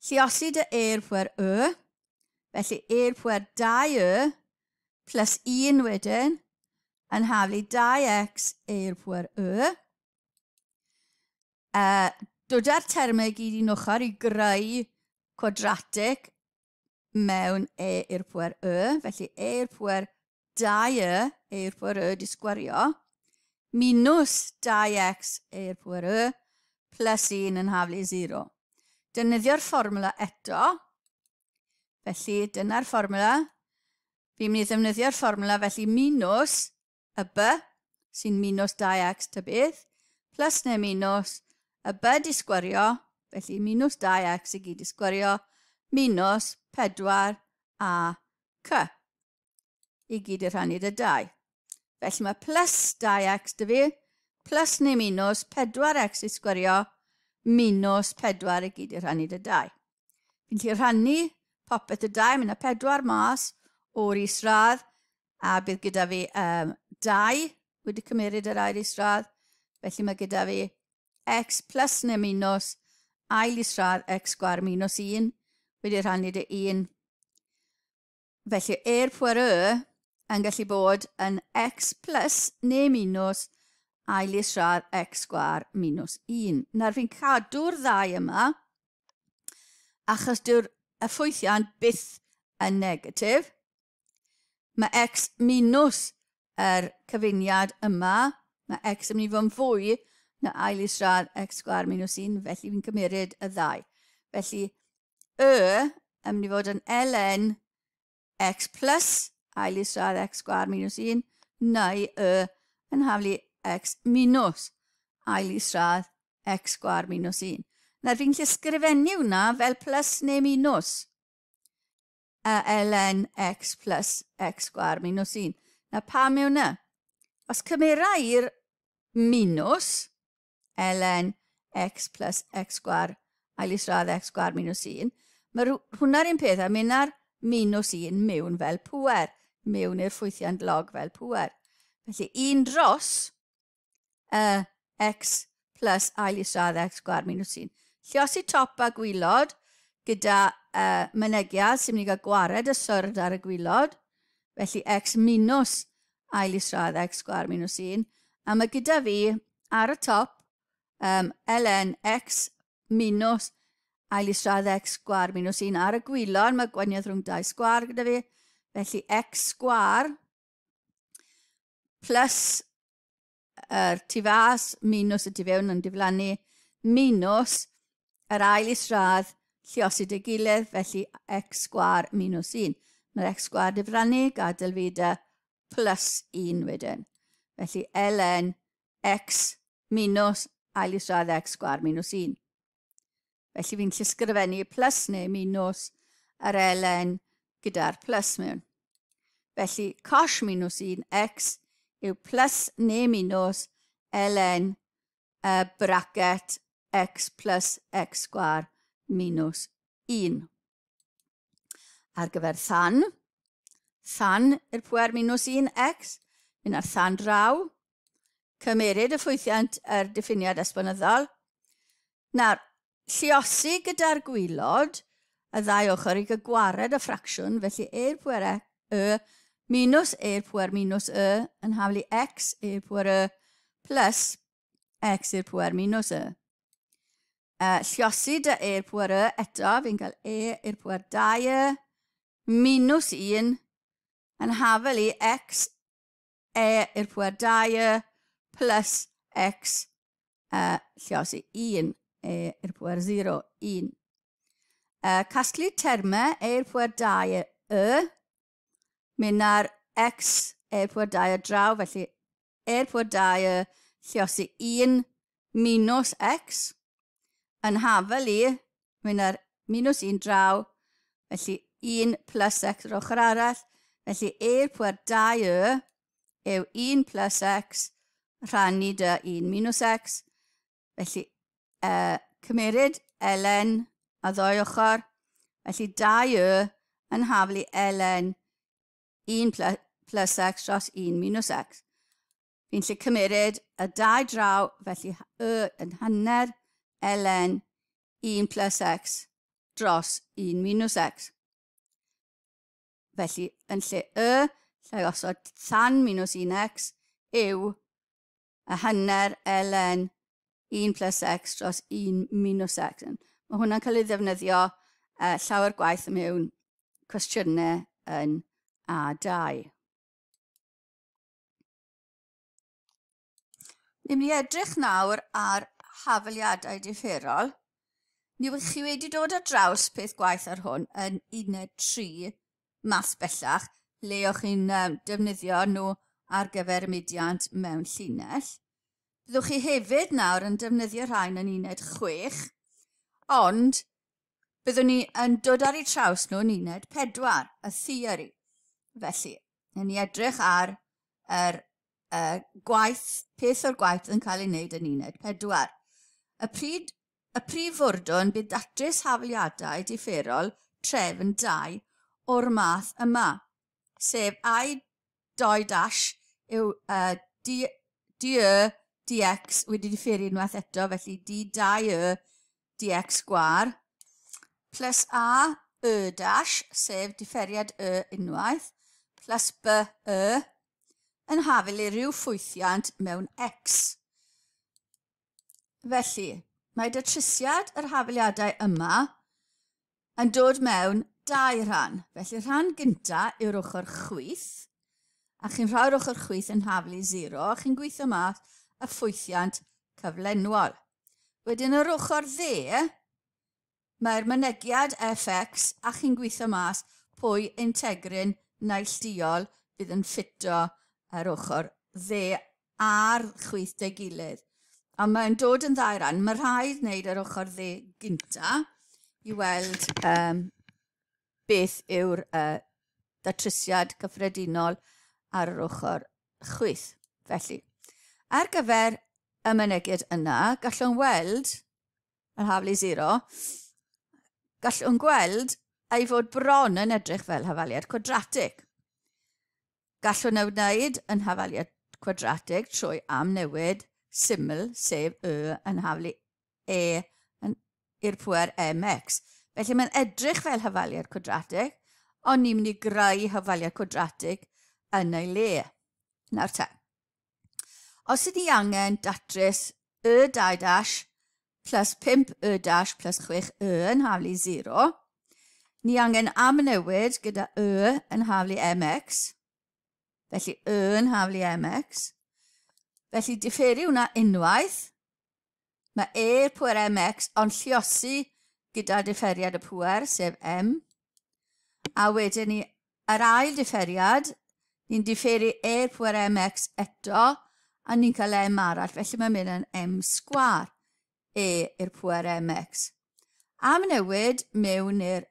Lluosid y e'r pwer y, felly e'r pwer 2 y plus 1 wedyn yn haflu 2x e'r pwer y. Dod â'r termau gyd i'n ochr i greu cwadratic mewn e i'r pwer y, felly e i'r pwer 2 y, e i'r pwer y di sgwario, minus 2x e i'r pwer y, plus 1 yn haflu 0. Defnyddio'r fformula eto, felly dyna'r fformula. Fi'n mynd i ddefnyddio'r fformula, felly minus y b, sy'n minus 2x ta beth, plus neu minus y b di sgwario, felly minus 2x i gyd di sgwario, minus 4 a c i gyd i rhannu dy 2. Felly mae plus 2x dy fi, plus neu minus 4x i sgwario, minus 4 i gyd i rhannu dy 2. Fi'n gallu rhannu popeth y 2, mae yna 4 mas o'r isradd. A bydd gyda fi 2 wedi cymeryd yr ail isradd, felly mae gyda fi x plus neu minus ail isradd x sgwâr minus 1 wedi rhannu dy 1. Felly e'r pwer y yn gallu bod yn x plus neu minus ail isradd x sgwâr minus 1. Nawr fi'n cadw'r ddau yma, achos dyw'r y ffwythiant byth yn negatif. Mae x minus yr cyfuniad yma, mae x yn mynd i fod yn fwy na ail isradd x sgwâr minus 1, felly fi'n cymeryd y ddau. Felly y yn mynd i fod yn ln x plus ail isradd x sgwâr minus 1, neu y yn haflu x minus ail isradd x sgwâr minus 1. Nawr fi'n gallu ysgrifennu hwnna fel plus neu minus ln x plus x sgwâr minus 1. Nawr pam yw hwnna? Os cymera i'r minus ln x plus x sgwâr ail isradd x sgwâr minus 1, mae hwnna'r un peth a mynd ar minus 1 mewn fel pŵer, mewn i'r ffwythiant log fel pŵer. Felly 1 dros x plus ail isradd x sgwâr minus 1. Lliosi top a gwylod gyda mynegiad sy'n mynd i gael gwared y syrd ar y gwylod, felly x minus ail isradd x sgwâr minus 1, a mae gyda fi ar y top ln x minus ail isradd x sgwâr minus 1 ar y gwylod, mae gwaniaeth rhwng 2 sgwâr gyda fi, felly x sgwâr plus yr tu fas minus y tu fewn yn diflannu, minus yr ail isradd lliosi dy gilydd, felly x sgwâr minus 1. Mae'r x sgwâr diflannu, gadael fi dy plus 1 wedyn. Felly ln x minus ail isradd x sgwâr minus 1. Felly fi'n llysgrifennu plus neu minus yr ln gyda'r plus mewn. Felly cosh minus 1 x yw plus neu minus ln bracket x plus x sgwâr minus 1. Ar gyfer than, than i'r pwer minus 1 x, mynd ar than draw, cymeryd y ffwythiant yr diffiniad esbonyddol. Nawr, lliosi gyda'r gwylod, y ddau ochr i gael gwared y ffracsiwn, felly e'r pwer y minus e'r pwer minus y yn haflu x e'r pwer y plus x i'r pwer minus y. Lliosi dy e'r pwer y eto, fi'n cael e i'r pwer 2 y minus 1 yn hafel i x e i'r pwer 2 y plus x lliosi 1 e i'r pwer 0, 1. Casglu termau e i'r pwer 2 y, mynd ar x e i'r pwer 2 y draw, felly e i'r pwer 2 y lliosi 1 minus x, yn hafel i, mynd ar minus 1 draw, felly 1 plus x yr ochr arall, felly e i'r pwer 2 y yw 1 plus x rhannu dy 1 minus x, felly cymeryd ln a ddoi ochr, felly 2 y yn haflu ln 1 plus x dros 1 minus x. Fi'n lle cymeryd y 2 draw, felly y yn hanner ln 1 plus x dros 1 minus x. Felly, yn lle y, lle gosod tan minus 1x yw y hanner ln 1 plus x dros 1 minus x. Mae hwnna'n cael ei ddefnyddio llawer gwaith mewn cwestiynau yn A2. Ni'n mynd i edrych nawr ar hafaliadau differol. Ni chi wedi dod ar draws peth gwaith ar hwn yn uned 3 maths bellach, le o'ch chi'n defnyddio nhw ar gyfer y mudiant mewn llinell. Byddwch chi hefyd nawr yn defnyddio rhain yn uned 6, ond byddwn ni yn dod ar eu traws nhw yn uned 4, y theori. Felly, ni edrych ar yr gwaith, peth o'r gwaith yn cael ei wneud yn uned 4. Y prif fwrdwn bydd datrys hafaliadau differol trefn 2 o'r math yma, sef i 2 dash yw d, d y dx wedi diferu unwaith eto, felly d2 y dx sgwar plus a y dash, sef diferiad y unwaith, plus b y, yn hafel i ryw ffwythiant mewn x. Felly, mae datrysiad yr hafaliadau yma yn dod mewn dau rhan. Felly, rhan gynta yw'r ochr chwith, a chi'n rhoi'r ochr chwith yn haflu 0, a chi'n gweithio mas y ffwythiant cyflenwol. Wedyn yr ochr dde, mae'r mynegiad fx a chi'n gweithio mas pwy integrin neillduol bydd yn ffito yr ochr dde a'r chwith dy gilydd. A mae'n dod yn ddau ran. Mae rhaid wneud yr ochr dde gynta i weld beth yw'r datrysiad cyffredinol ar yr ochr chwith. Felly, ar gyfer y mynegiad yna, gallwn weld yr haflu 0, gallwn gweld ei fod bron yn edrych fel hafaliad cwadratig. Gallwn ei wneud yn hafaliad cwadratig trwy amnewid syml, sef y yn haflu e i'r pwer mx. Felly mae'n edrych fel hafaliad cwadratig, ond ni'n mynd i greu hafaliad cwadratig yn ei le. Nawr te, os ydy angen datrys y 2 dash plus 5 y dash plus 6 y yn haflu 0, ni angen amnewid gyda y yn haflu mx, felly y yn haflu mx, felly diferu hwnna unwaith, mae e pwer mx ond lliosi gyda diferiad y pwer, sef m, a wedyn ni yr ail diferiad, ni'n diferu e pwer mx eto, a ni'n cael m arall, felly mae'n mynd yn m sgwar e i'r pwer mx. Amnewid mewn i'r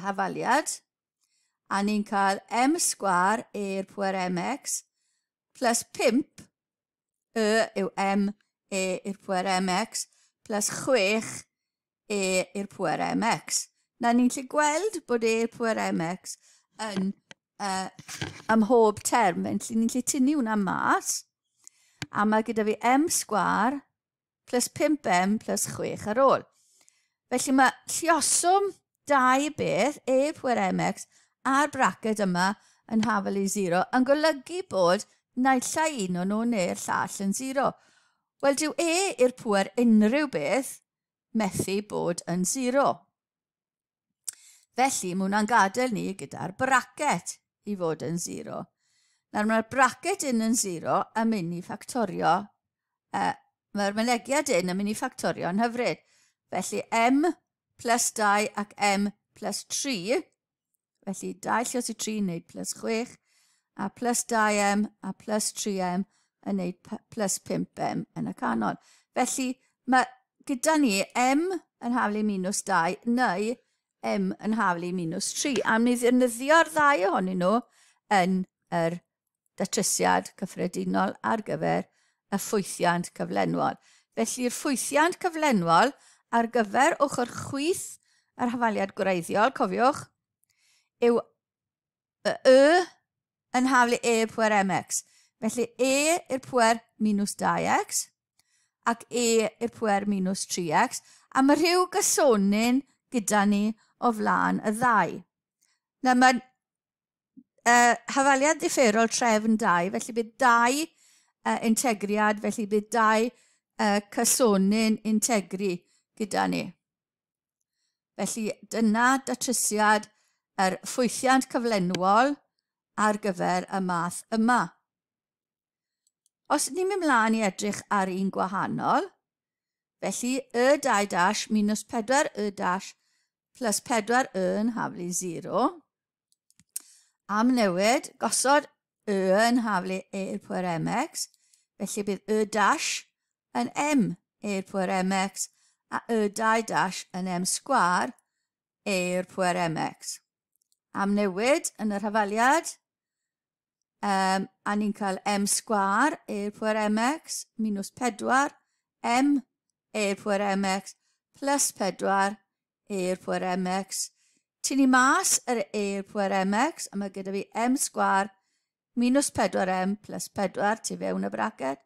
hafaliad, a ni'n cael m sgwar e i'r pwer mx plus 5 y yw m e i'r pwer mx plus 6 e i'r pwer mx. Na ni'n gallu gweld bod e i'r pwer mx yn ym mhob term, felly ni'n gallu tynnu hwnna mas, a mae gyda fi m sgwar plus 5m plus 6 ar ôl. Felly mae lluoswm dau beth, e pwer mx, a'r braced yma yn hafal i 0, yn golygu bod naill ai un o'n nhw neu'r llall yn 0. Wel, dyw e i'r pwer unrhyw beth methu bod yn 0. Felly, mae hwnna'n gadael ni gyda'r bracet i fod yn 0. Nawr, mae'r bracet un yn 0 yn mynd i ffactorio, mae'r mynegiad un yn mynd i ffactorio yn hyfryd. Felly, m plus 2 ac m plus 3, felly 2 lliosi 3 yn neud plus 6, a plus 2m a plus 3m yn neud plus 5m yn y canol. Felly, mae gyda ni m yn haflu minus 2 neu m yn haflu minus 3. A mi ddefnyddio'r ddau ohonyn nhw yn yr datrysiad cyffredinol ar gyfer y ffwythiant cyflenwol. Felly'r ffwythiant cyflenwol ar gyfer ochr chwith yr hafaliad gwreiddiol, cofiwch, yw y yn haflu e pwer mx. Felly e i'r pwer minus 2x ac e i'r pwer minus 3x, a mae rhyw gysonyn gyda ni o flaen y ddau. Nawr mae hafaliad differol trefn 2, felly bydd 2 integriad, felly bydd 2 cysonyn integri gyda ni. Felly dyna datrysiad yr ffwythiant cyflenwol ar gyfer y math yma. Os ni'n mynd mlaen i edrych ar un gwahanol, felly y 2 dash minus 4 y dash plus 4 y yn haflu 0. Amnewid, gosod y yn haflu e i'r pwer mx, felly bydd y dash yn m e i'r pwer mx a y 2 dash yn m sgwar e i'r pwer mx. Amnewid yn yr hafaliad, a ni'n cael m sgwar e i'r pwer mx minus 4 m e i'r pwer mx plus 4 e i'r pwer mx. Tynnu mas yr e i'r pwer mx, a mae gyda fi m sgwar minus 4m plus 4 tu fewn y braced.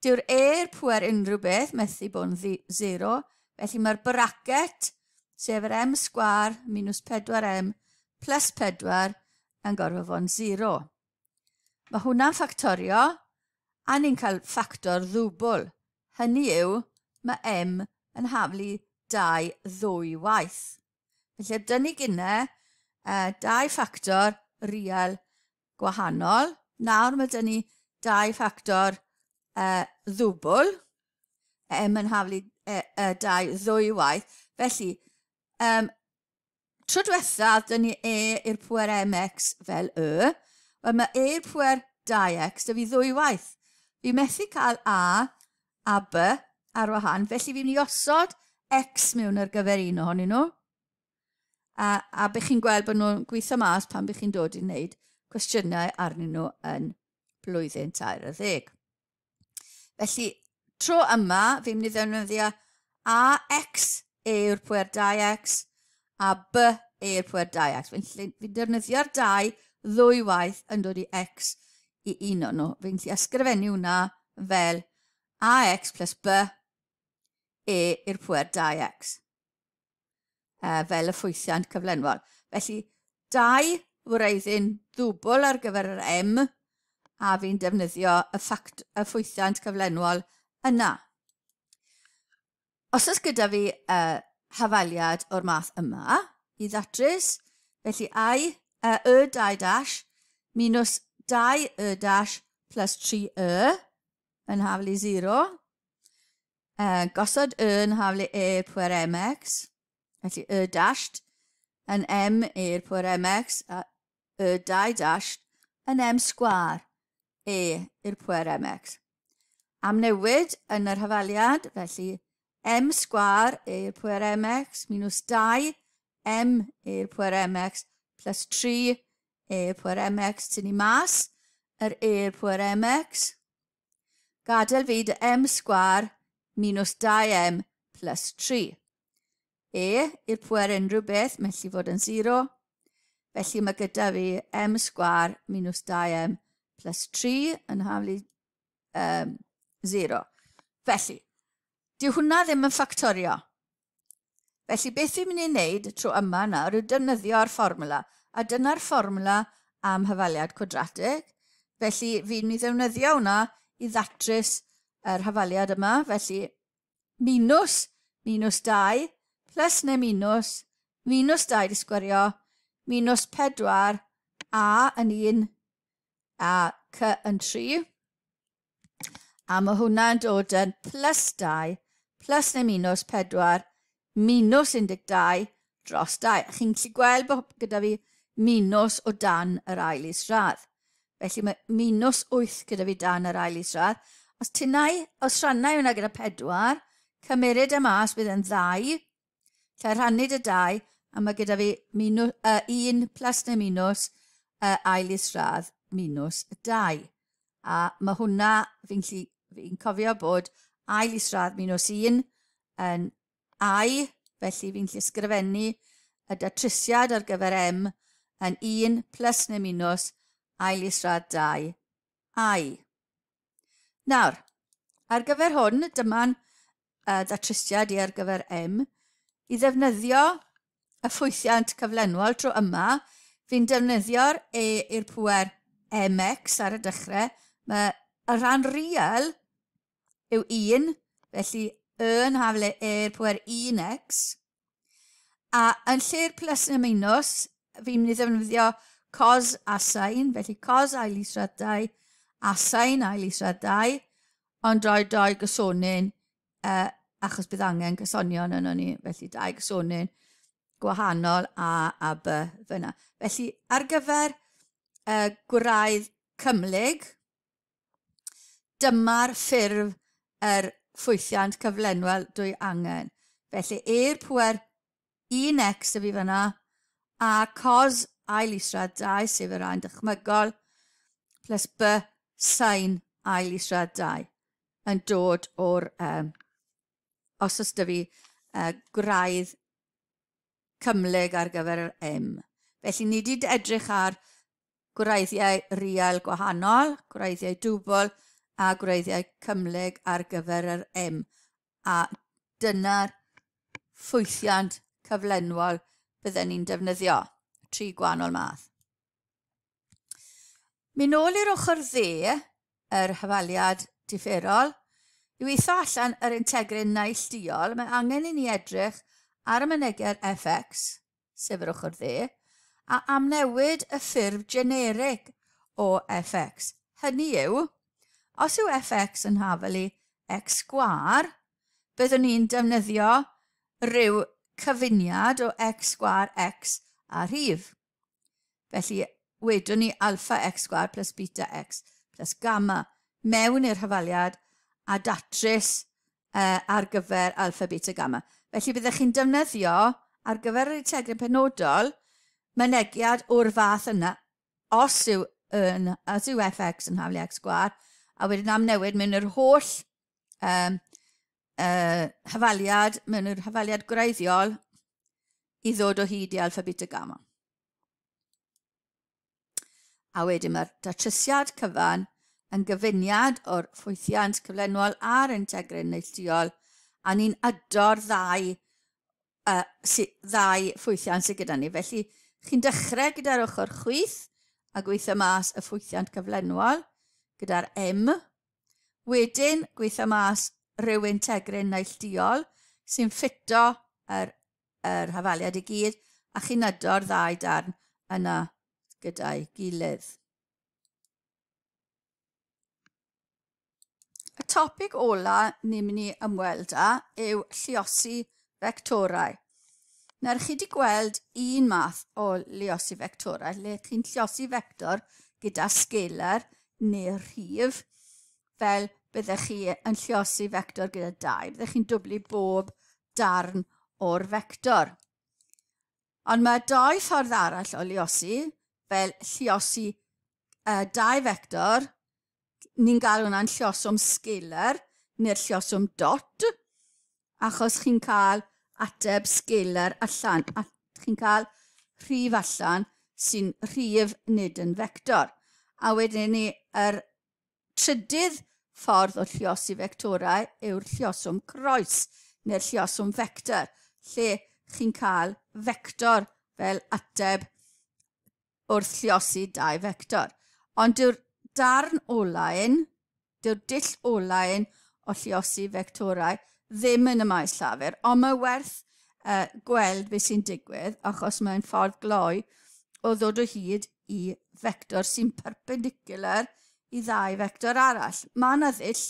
Dyw'r e i'r pwer unrhyw beth methu bod yn 0, felly mae'r bracet, sef yr m sgwar minus 4m plus 4 yn gorfod fod yn 0. Mae hwnna'n ffactorio, a ni'n cael ffactor ddwbl. Hynny yw, mae m yn haflu 2 ddwy waith. Felly, dyn ni gynne dau ffactor real gwahanol. Nawr mae dyn ni dau ffactor ddwbl. M yn haflu 2 ddwy waith. Felly, tro diwethaf, dyn ni e i'r pwer mx fel y. Wel, mae e i'r pwer 2x, dy fi ddwy waith. Fi methu cael a a b ar wahân, felly fi'n mynd i osod x mewn ar gyfer un ohonyn nhw. A bych chi'n gweld bod nhw'n gweithio mas pan bych chi'n dod i wneud cwestiynau arnyn nhw yn blwyddyn 13. Felly, tro yma, fi'n mynd i ddefnyddio ax e yw'r pwer 2x a b e yw'r pwer 2x. Fi'n fi defnyddio'r 2 ddwy waith yn dod i x i un o'n nhw. Fi'n gallu ysgrifennu hwnna fel ax plus b e i'r pwer 2x. Fel y ffwythiant cyflenwol. Felly, dau wreiddyn ddwbl ar gyfer yr m, a fi'n defnyddio y, ffact, y ffwythiant cyflenwol yna. Os oes gyda fi hafaliad o'r math yma i ddatrys, felly i, y 2 dash minus 2 y dash plus 3 y yn haflu 0. Gosod y yn haflu e pwer mx, felly y dashed yn m i'r pwer mx a y 2 dashed yn m sgwar e i'r pwer mx. Am newid yn yr hafaliad, felly m sgwar e i'r pwer mx minus 2 m i'r pwer mx plus 3 e i'r pwer mx, tynnu mas yr e i'r pwer mx, gadael fi dy m sgwar minus 2m plus 3. E i'r pwer unrhyw beth, methu fod yn 0. Felly mae gyda fi m sgwar minus 2m plus 3 yn haflu 0. Felly, dyw hwnna ddim yn ffactorio. Felly, beth fi'n mynd i wneud tro yma nawr yw defnyddio'r fformwla. A dyna'r fformwla am hafaliad cwadratig. Felly, fi'n mynd i ddefnyddio hwnna i ddatrys yr hafaliad yma. Felly, minus, minus 2, plus neu minus, minus 2 di sgwario, minus 4, a yn 1, a c yn 3. A mae hwnna'n dod yn plus 2, plus neu minus 4, minus 12 dros 2. A chi'n gallu gweld bod gyda fi minus o dan yr ail isradd. Felly mae minus 8 gyda fi dan yr ail isradd. Os tinnau, os rhannau hwnna gyda 4, cymeryd y mas bydd yn 2, lle rhannu dy 2, a mae gyda fi minus, 1 plus neu minus ail isradd minus 2. A mae hwnna, fi'n fi cofio bod ail isradd minus 1 yn i, felly fi'n gallu ysgrifennu y datrysiad ar gyfer m yn 1 plus neu minus ail isradd 2 i. Nawr, ar gyfer hwn, dyma'n datrysiad i ar gyfer m, i ddefnyddio y ffwythiant cyflenwol tro yma, fi'n defnyddio'r e i'r pwer mx ar y dechrau. Mae y rhan real yw 1, felly y yn haflu e i'r pwer 1x. A yn lle'r plus neu minus, fi'n mynd i ddefnyddio cos a sin, felly cos ail isradd 2 a sin ail isradd 2, ond rhoi doi gysonyn, achos bydd angen gysonion yno ni, felly dau gysonyn gwahanol A a B fyna. Felly ar gyfer gwraidd cymhlyg, dyma'r ffurf yr ffwythiant cyflenwol dwy angen. Felly e'r pwer 1x y fi fyna, a cos ail isradd 2, sef y rhan dychmygol, plus b sin ail isradd 2, yn dod o'r, os oes dy fi gwraidd cymhlyg ar gyfer yr m. Felly ni wedi edrych ar Gwreiddiau real gwahanol, gwreiddiau dwbl a gwreiddiau cymhlyg ar gyfer yr M. A dyna'r ffwythiant cyflenwol bydden ni'n defnyddio, tri gwahanol math. Mynd nôl i'r ochr dde, yr hafaliad differol, i weithio allan yr integryn neillduol, mae angen i ni edrych ar y mynegiad fx, sef yr ochr dde, a amnewid y ffurf generig o fx. Hynny yw, os yw fx yn hafal i x sgwâr, byddwn ni'n defnyddio rhyw cyfuniad o x sgwâr x a rhif. Felly, wedwn ni alpha x sgwâr plus beta x plus gamma mewn i'r hafaliad a datrys ar gyfer alpha, beta, gamma. Felly byddech chi'n defnyddio ar gyfer yr integryn penodol mynegiad o'r fath yna os yw, yn, os yw fx yn haflu x sgwâr, a wedyn amnewid mewn yr holl hafaliad, mewn yr hafaliad gwreiddiol i ddod o hyd i alpha, beta, gamma. A wedyn mae'r datrysiad cyfan yn gyfuniad o'r ffwythiant cyflenwol a'r integryn neilltuol, a ni'n ado'r ddau ffwythiant sydd gyda ni. Felly, chi'n dechrau gyda'r ochr chwith a gweithio mas y ffwythiant cyflenwol gyda'r M. Wedyn, gweithio mas rhyw integryn neilltuol sy'n ffito yr hafaliad i gyd, a chi'n ado'r ddau darn yna gyda'i gilydd. Y topig ola ni'n mynd i ymweld â yw lluosi fectorau. Nawr, chi wedi gweld un math o luosi fectorau, lle chi'n lluosi fector gyda scalar neu rhif, fel byddech chi yn lluosi fector gyda 2, byddech chi'n dwblu bob darn o'r fector. Ond mae dau ffordd arall o luosi, fel lluosi dau fector, ni'n galw hwnna'n lluoswm scalar neu'r lluoswm dot, achos chi'n cael ateb scalar allan, a chi'n cael rhif allan sy'n rhif nid yn fector. A wedyn ni, yr trydydd ffordd o lluosi fectorau yw'r lluoswm croes neu'r lluoswm fector, lle chi'n cael fector fel ateb wrth lluosi dau fector. Ond dyw'r darn ola un, dyw'r dull ola un o lluosi fectorau ddim yn y maes llafur, ond mae werth gweld beth sy'n digwydd, achos mae'n ffordd gloi o ddod o hyd i fector sy'n perpendicular i ddau fector arall. Mae yna ddull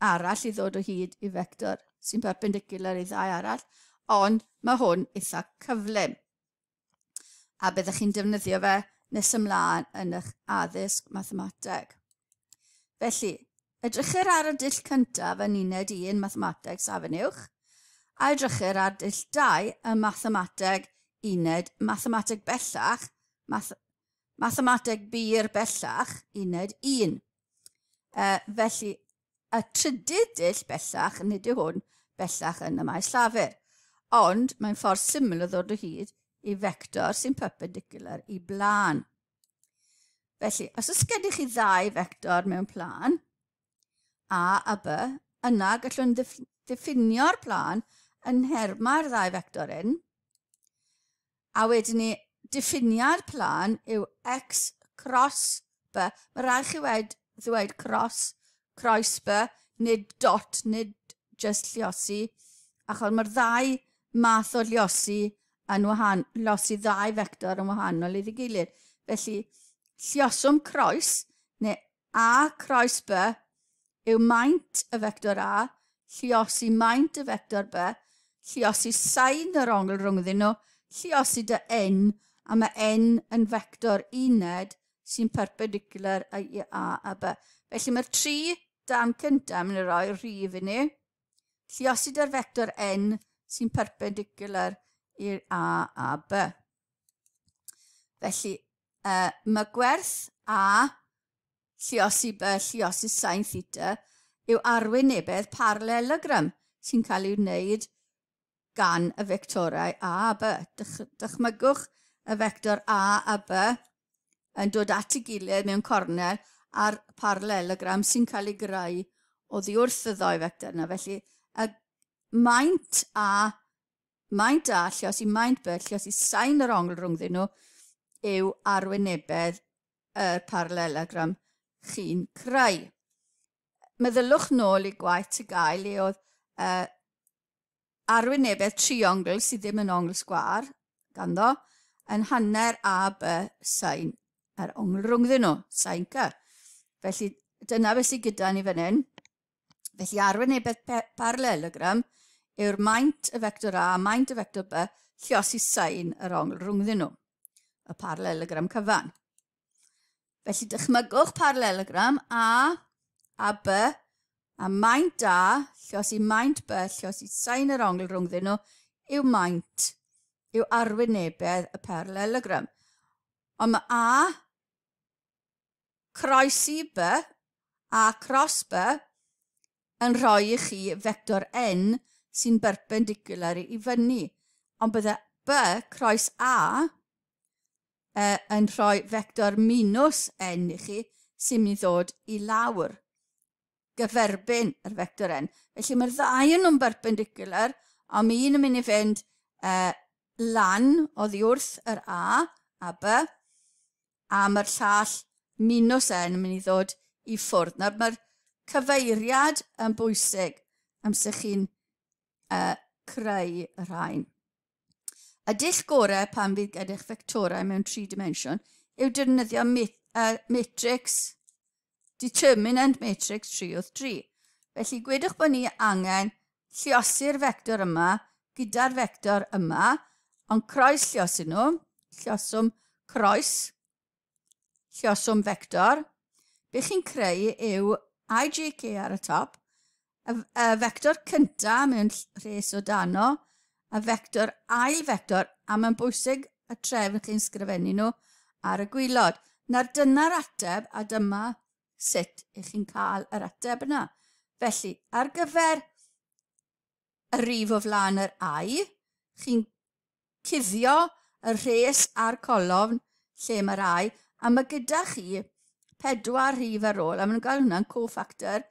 arall i ddod o hyd i fector sy'n perpendicular i ddau arall, ond mae hwn eitha cyflym. A byddwch chi'n defnyddio fe nes ymlaen yn eich addysg mathemateg. Felly, edrychir ar y dull cyntaf yn uned 1 mathemateg safon uwch, a edrychir ar dull 2 ym mathemateg uned mathemateg bellach, mathemateg bur bellach, uned 1. Felly, y trydydd dull bellach, nid yw hwn bellach yn y maes llafur, ond mae'n ffordd syml o ddod o hyd i fector sy'n perpendicular i blân. Felly, os oes gennych chi ddau fector mewn plân, A a B, yna gallwn ddiffinio'r plân yn nhermau'r ddau fector hyn. A wedyn ni, diffiniad plân yw x cross B. Mae rhaid chi ddweud cross, croes B, nid dot, nid just lluosi, achos mae'r ddau math o lluosi yn wahanol, lluosi ddau fector yn wahanol iddi gilydd. Felly, lluoswm croes, neu A croes B, yw maint y fector A, lluosi maint y fector B, lluosi sain yr ongl rhwngddyn nhw, lluosi dy N, a mae N yn fector uned sy'n perpendicular i A a B. Felly mae'r tri darn cyntaf yn mynd i roi rhif i ni. Lluosi dy'r fector N sy'n perpendicular i'r A a B. Felly, mae gwerth A lluosi B lluosi sin theta yw arwynebedd parallelogram sy'n cael ei wneud gan y fectorau A a B. Dychmygwch y fector A a B yn dod at ei gilydd mewn cornel a'r parallelogram sy'n cael ei greu oddi wrth y ddou fector yna. Felly, y maint A, maint A, lluosi maint B, lluosi sain yr ongl rhwngddyn nhw, yw arwynebedd y parallelogram chi'n creu. Meddylwch nôl i gwaith TGAU le oedd arwynebedd triongl sydd ddim yn ongl sgwâr ganddo yn hanner A, B, sain yr ongl rhwngddyn nhw, sain C. Felly dyna beth sydd gyda ni fan hyn. Felly arwynebedd parallelogram yw'r maint y fector A, maint y fector B, lluosi sain yr ongl rhwngddyn nhw, y parallelogram cyfan. Felly dychmygwch parallelogram A a B a maint A, lluosi maint B, lluosi sain yr ongl rhwngddyn nhw, yw maint, yw arwynebedd y parallelogram. Ond mae A croes i B, A cross B, yn rhoi i chi fector N sy'n berpendicular i fyny. Ond bydde B croes A yn rhoi fector minus N i chi sy'n mynd i ddod i lawr gyferbyn yr fector N. Felly mae'r ddau yn nhw'n berpendicular, ond mae un yn mynd i fynd lan oddi wrth yr A a B, a mae'r llall minus N yn mynd i ddod i ffwrdd. Nawr mae'r cyfeiriad yn bwysig amser chi'n creu y rhain. Y dull gorau pan fydd gennych fectorau mewn tri dimensiwn yw defnyddio matrix, determinant matrix 3 wrth 3. Felly gwedwch bod ni angen lluosi'r fector yma gyda'r fector yma, ond croes lluosi nhw, lluoswm croes, lluoswm fector. Be chi'n creu yw IJK ar y top, y, y fector cyntaf mewn rhes o dano, y fector ail fector, a mae'n bwysig y trefn chi'n sgrifennu nhw ar y gwylod. Nawr dyna'r ateb a dyma sut ych chi'n cael yr ateb yna. Felly, ar gyfer y rif o flaen yr I, chi'n cuddio y rhes a'r colofn lle mae'r I, a mae gyda chi pedwar rhif ar ôl, a maen nhw'n gael hwnna'n cofactor,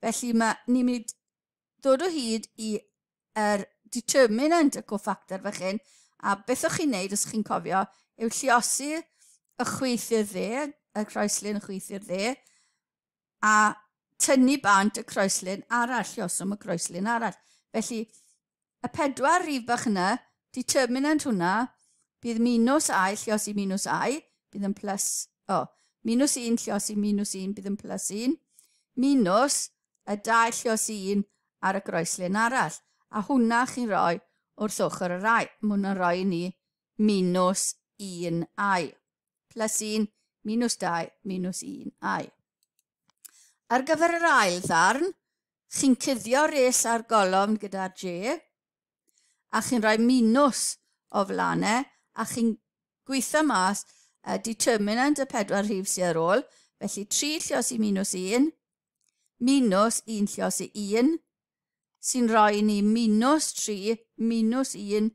felly mae ni'n mynd dod o hyd i yr determinant y cofactor fach hyn, a beth o'ch chi'n neud, os chi'n cofio, yw lliosi y chwith i'r dde, y croeslun y chwith i'r dde, a tynnu bant y croeslun arall, llioswm y croeslun arall. Felly, y pedwar rhif bach yna, determinant hwnna, bydd minus i lliosi minus i, bydd yn plus, o, oh, minus 1 lliosi minus 1 bydd yn plus 1, minus y 2 lliosi 1 ar y groeslun arall. A hwnna chi'n rhoi wrth ochr yr i. Mae hwnna'n rhoi i ni minus 1 i. Plus 1, minus 2, minus 1 i. Ar gyfer yr ail ddarn, chi'n cuddio res ar golofn gyda'r J, a chi'n rhoi minus o flanau, a chi'n gweithio mas y determinant y pedwar rhif sydd ar ôl, felly 3 lliosi minus 1, minus 1 lliosi 1, sy'n rhoi ni minus 3, minus 1,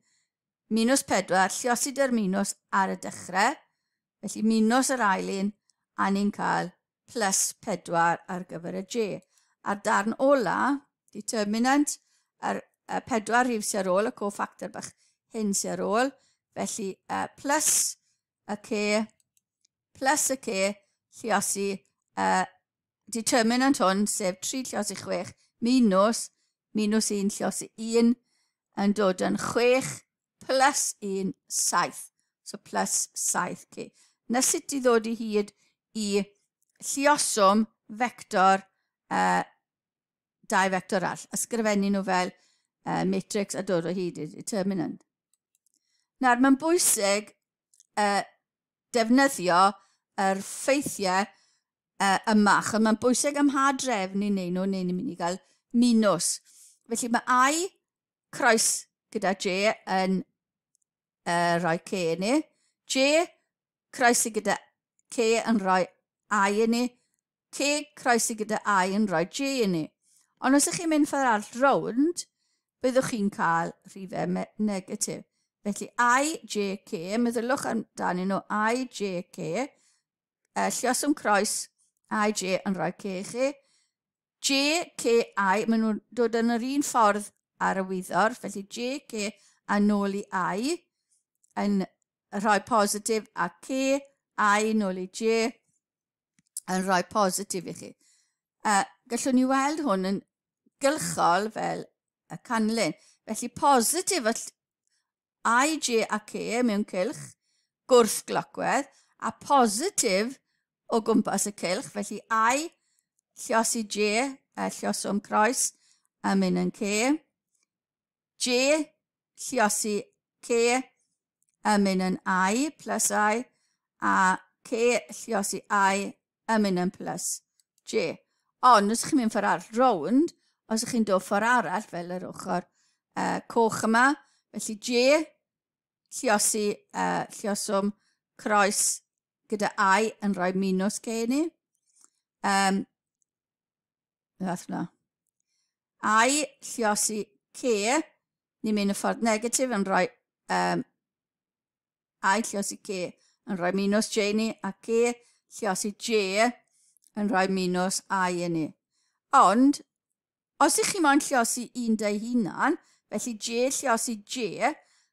minus 4, lliosi dy'r minus ar y dechrau, felly minus yr ail un, a ni'n cael plus 4 ar gyfer y J. A'r darn ola, determinant, yr y pedwar rhif sy'n ar ôl, y cofactor bach hyn sy'n ar ôl, felly plus y K, plus y K, lliosi determinant hwn, sef 3 lliosi 6, minus, minus 1 lliosi 1, yn dod yn 6 plus 1, 7. So plus 7K. Na sut i ddod i hyd i lluoswm fector, dau fector arall. Ysgrifennu nhw fel matrix a dod o hyd i determinant. Nawr, mae'n bwysig defnyddio yr ffeithiau yma, achos mae'n bwysig am ha drefn ni'n neud nhw, neu ni'n mynd i gael minus. Felly mae I croes gyda J yn rhoi K i ni. J croesi gyda K yn rhoi I i ni. K croesi gyda I yn rhoi J i ni. Ond os ydych chi'n mynd ffordd arall rownd, byddwch chi'n cael rhifau negatif. Felly I, J, K, meddylwch amdanyn nhw I, J, K. Lluoswm croes I, J yn rhoi C i chi. J, K, I, maen nhw'n dod yn yr un ffordd ar y wyddor, felly J, K a nôl i I yn rhoi positif a K, I nôl i J yn rhoi positif i chi. Gallwn ni weld hwn yn gylchol fel y canlyn. Felly positif I, J a K mewn cylch gwrth glocwedd a positif o gwmpas y cylch, felly I lliosi J, llioswm croes, a mynd yn K. J lliosi K a mynd yn I plus I, a K lliosi I a mynd yn plus J. Ond os chi'n mynd ffordd arall rownd, os ych chi'n dod ffordd arall fel yr ochr coch yma, felly J lliosi llioswm croes gyda I yn rhoi minus K ni. Fath yna. I lliosi K, ni'n mynd y ffordd negatif yn rhoi I lliosi K yn rhoi minus J ni, a K lliosi J yn rhoi minus I i ni. Ond, os ych chi moyn lliosi un dy hunan, felly J lliosi J,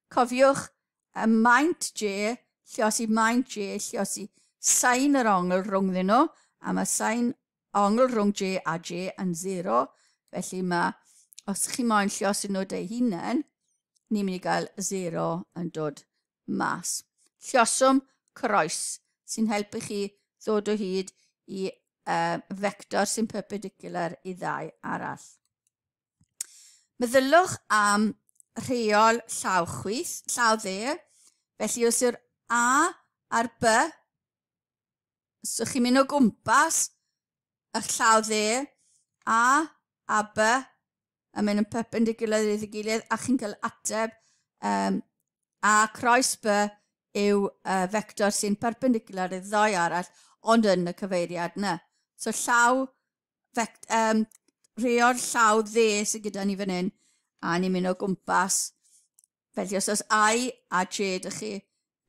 cofiwch y maint J, lliosi maint J, lliosi sain yr ongl rhwngddyn nhw, a mae sain ongl rhwng J a J yn 0, felly mae, os chi moyn lliosi nhw dy hunan, ni'n mynd i gael 0 yn dod mas. Llioswm croes sy'n helpu chi ddod o hyd i vector sy'n perpendicular i ddau arall. Meddylwch am rheol llaw chwith, llaw dde. Felly os yw'r A a'r B, so chi'n mynd o gwmpas eich llaw dde, A a B, yn mynd yn perpendicular iddi gilydd, a chi'n cael ateb A croes B yw vector sy'n perpendicular i'r ddau arall, ond yn y cyfeiriad yna. So llaw, rheol llaw dde sydd gyda ni fan hyn, a ni'n mynd o gwmpas. Felly os oes I a J dych chi,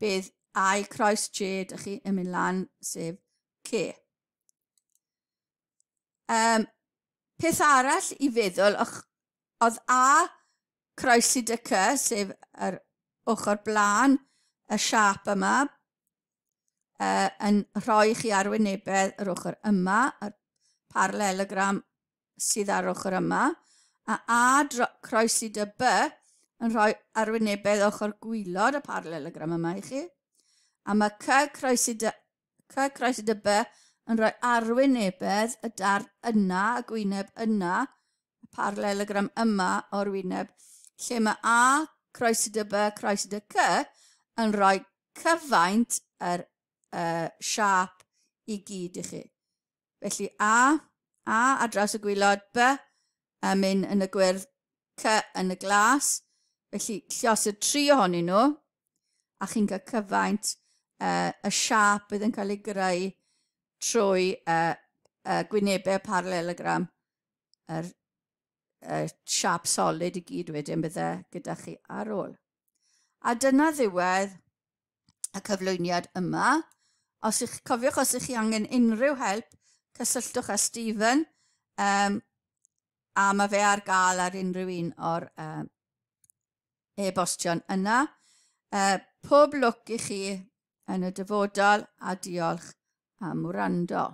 bydd I croes J dych chi yn mynd lan, sef K. Peth arall i feddwl, oedd A croesi dy C, sef yr ochr blaen, y siâp yma, yn rhoi chi arwynebedd yr ochr yma, yr parallelogram sydd ar ochr yma, a A croesi dy B yn rhoi arwynebedd ochr gwylod y parallelogram yma i chi, a mae C croesi dy, C croesi dy B yn rhoi arwynebedd y darn yna, y gwyneb yna, y parallelogram yma o'r wyneb, lle mae A croesi dy B croesi dy C yn rhoi cyfaint yr siâp i gyd i chi. Felly A ar draws y gwylod, B yn mynd yn y gwyrdd, C yn y glas. Felly lliosir tri ohonyn nhw, a chi'n cael cyfaint y siâp bydd yn cael ei greu trwy gwynebau parallelogram, yr siâp solid i gyd wedyn bydde gyda chi ar ôl. A dyna ddiwedd y cyflwyniad yma. Os ych, cofiwch os ych chi angen unrhyw help, cysylltwch â Stephen, a mae fe ar gael ar unrhyw un o'r e-bostion yna. Pob lwc i chi yn y dyfodol a diolch am wrando.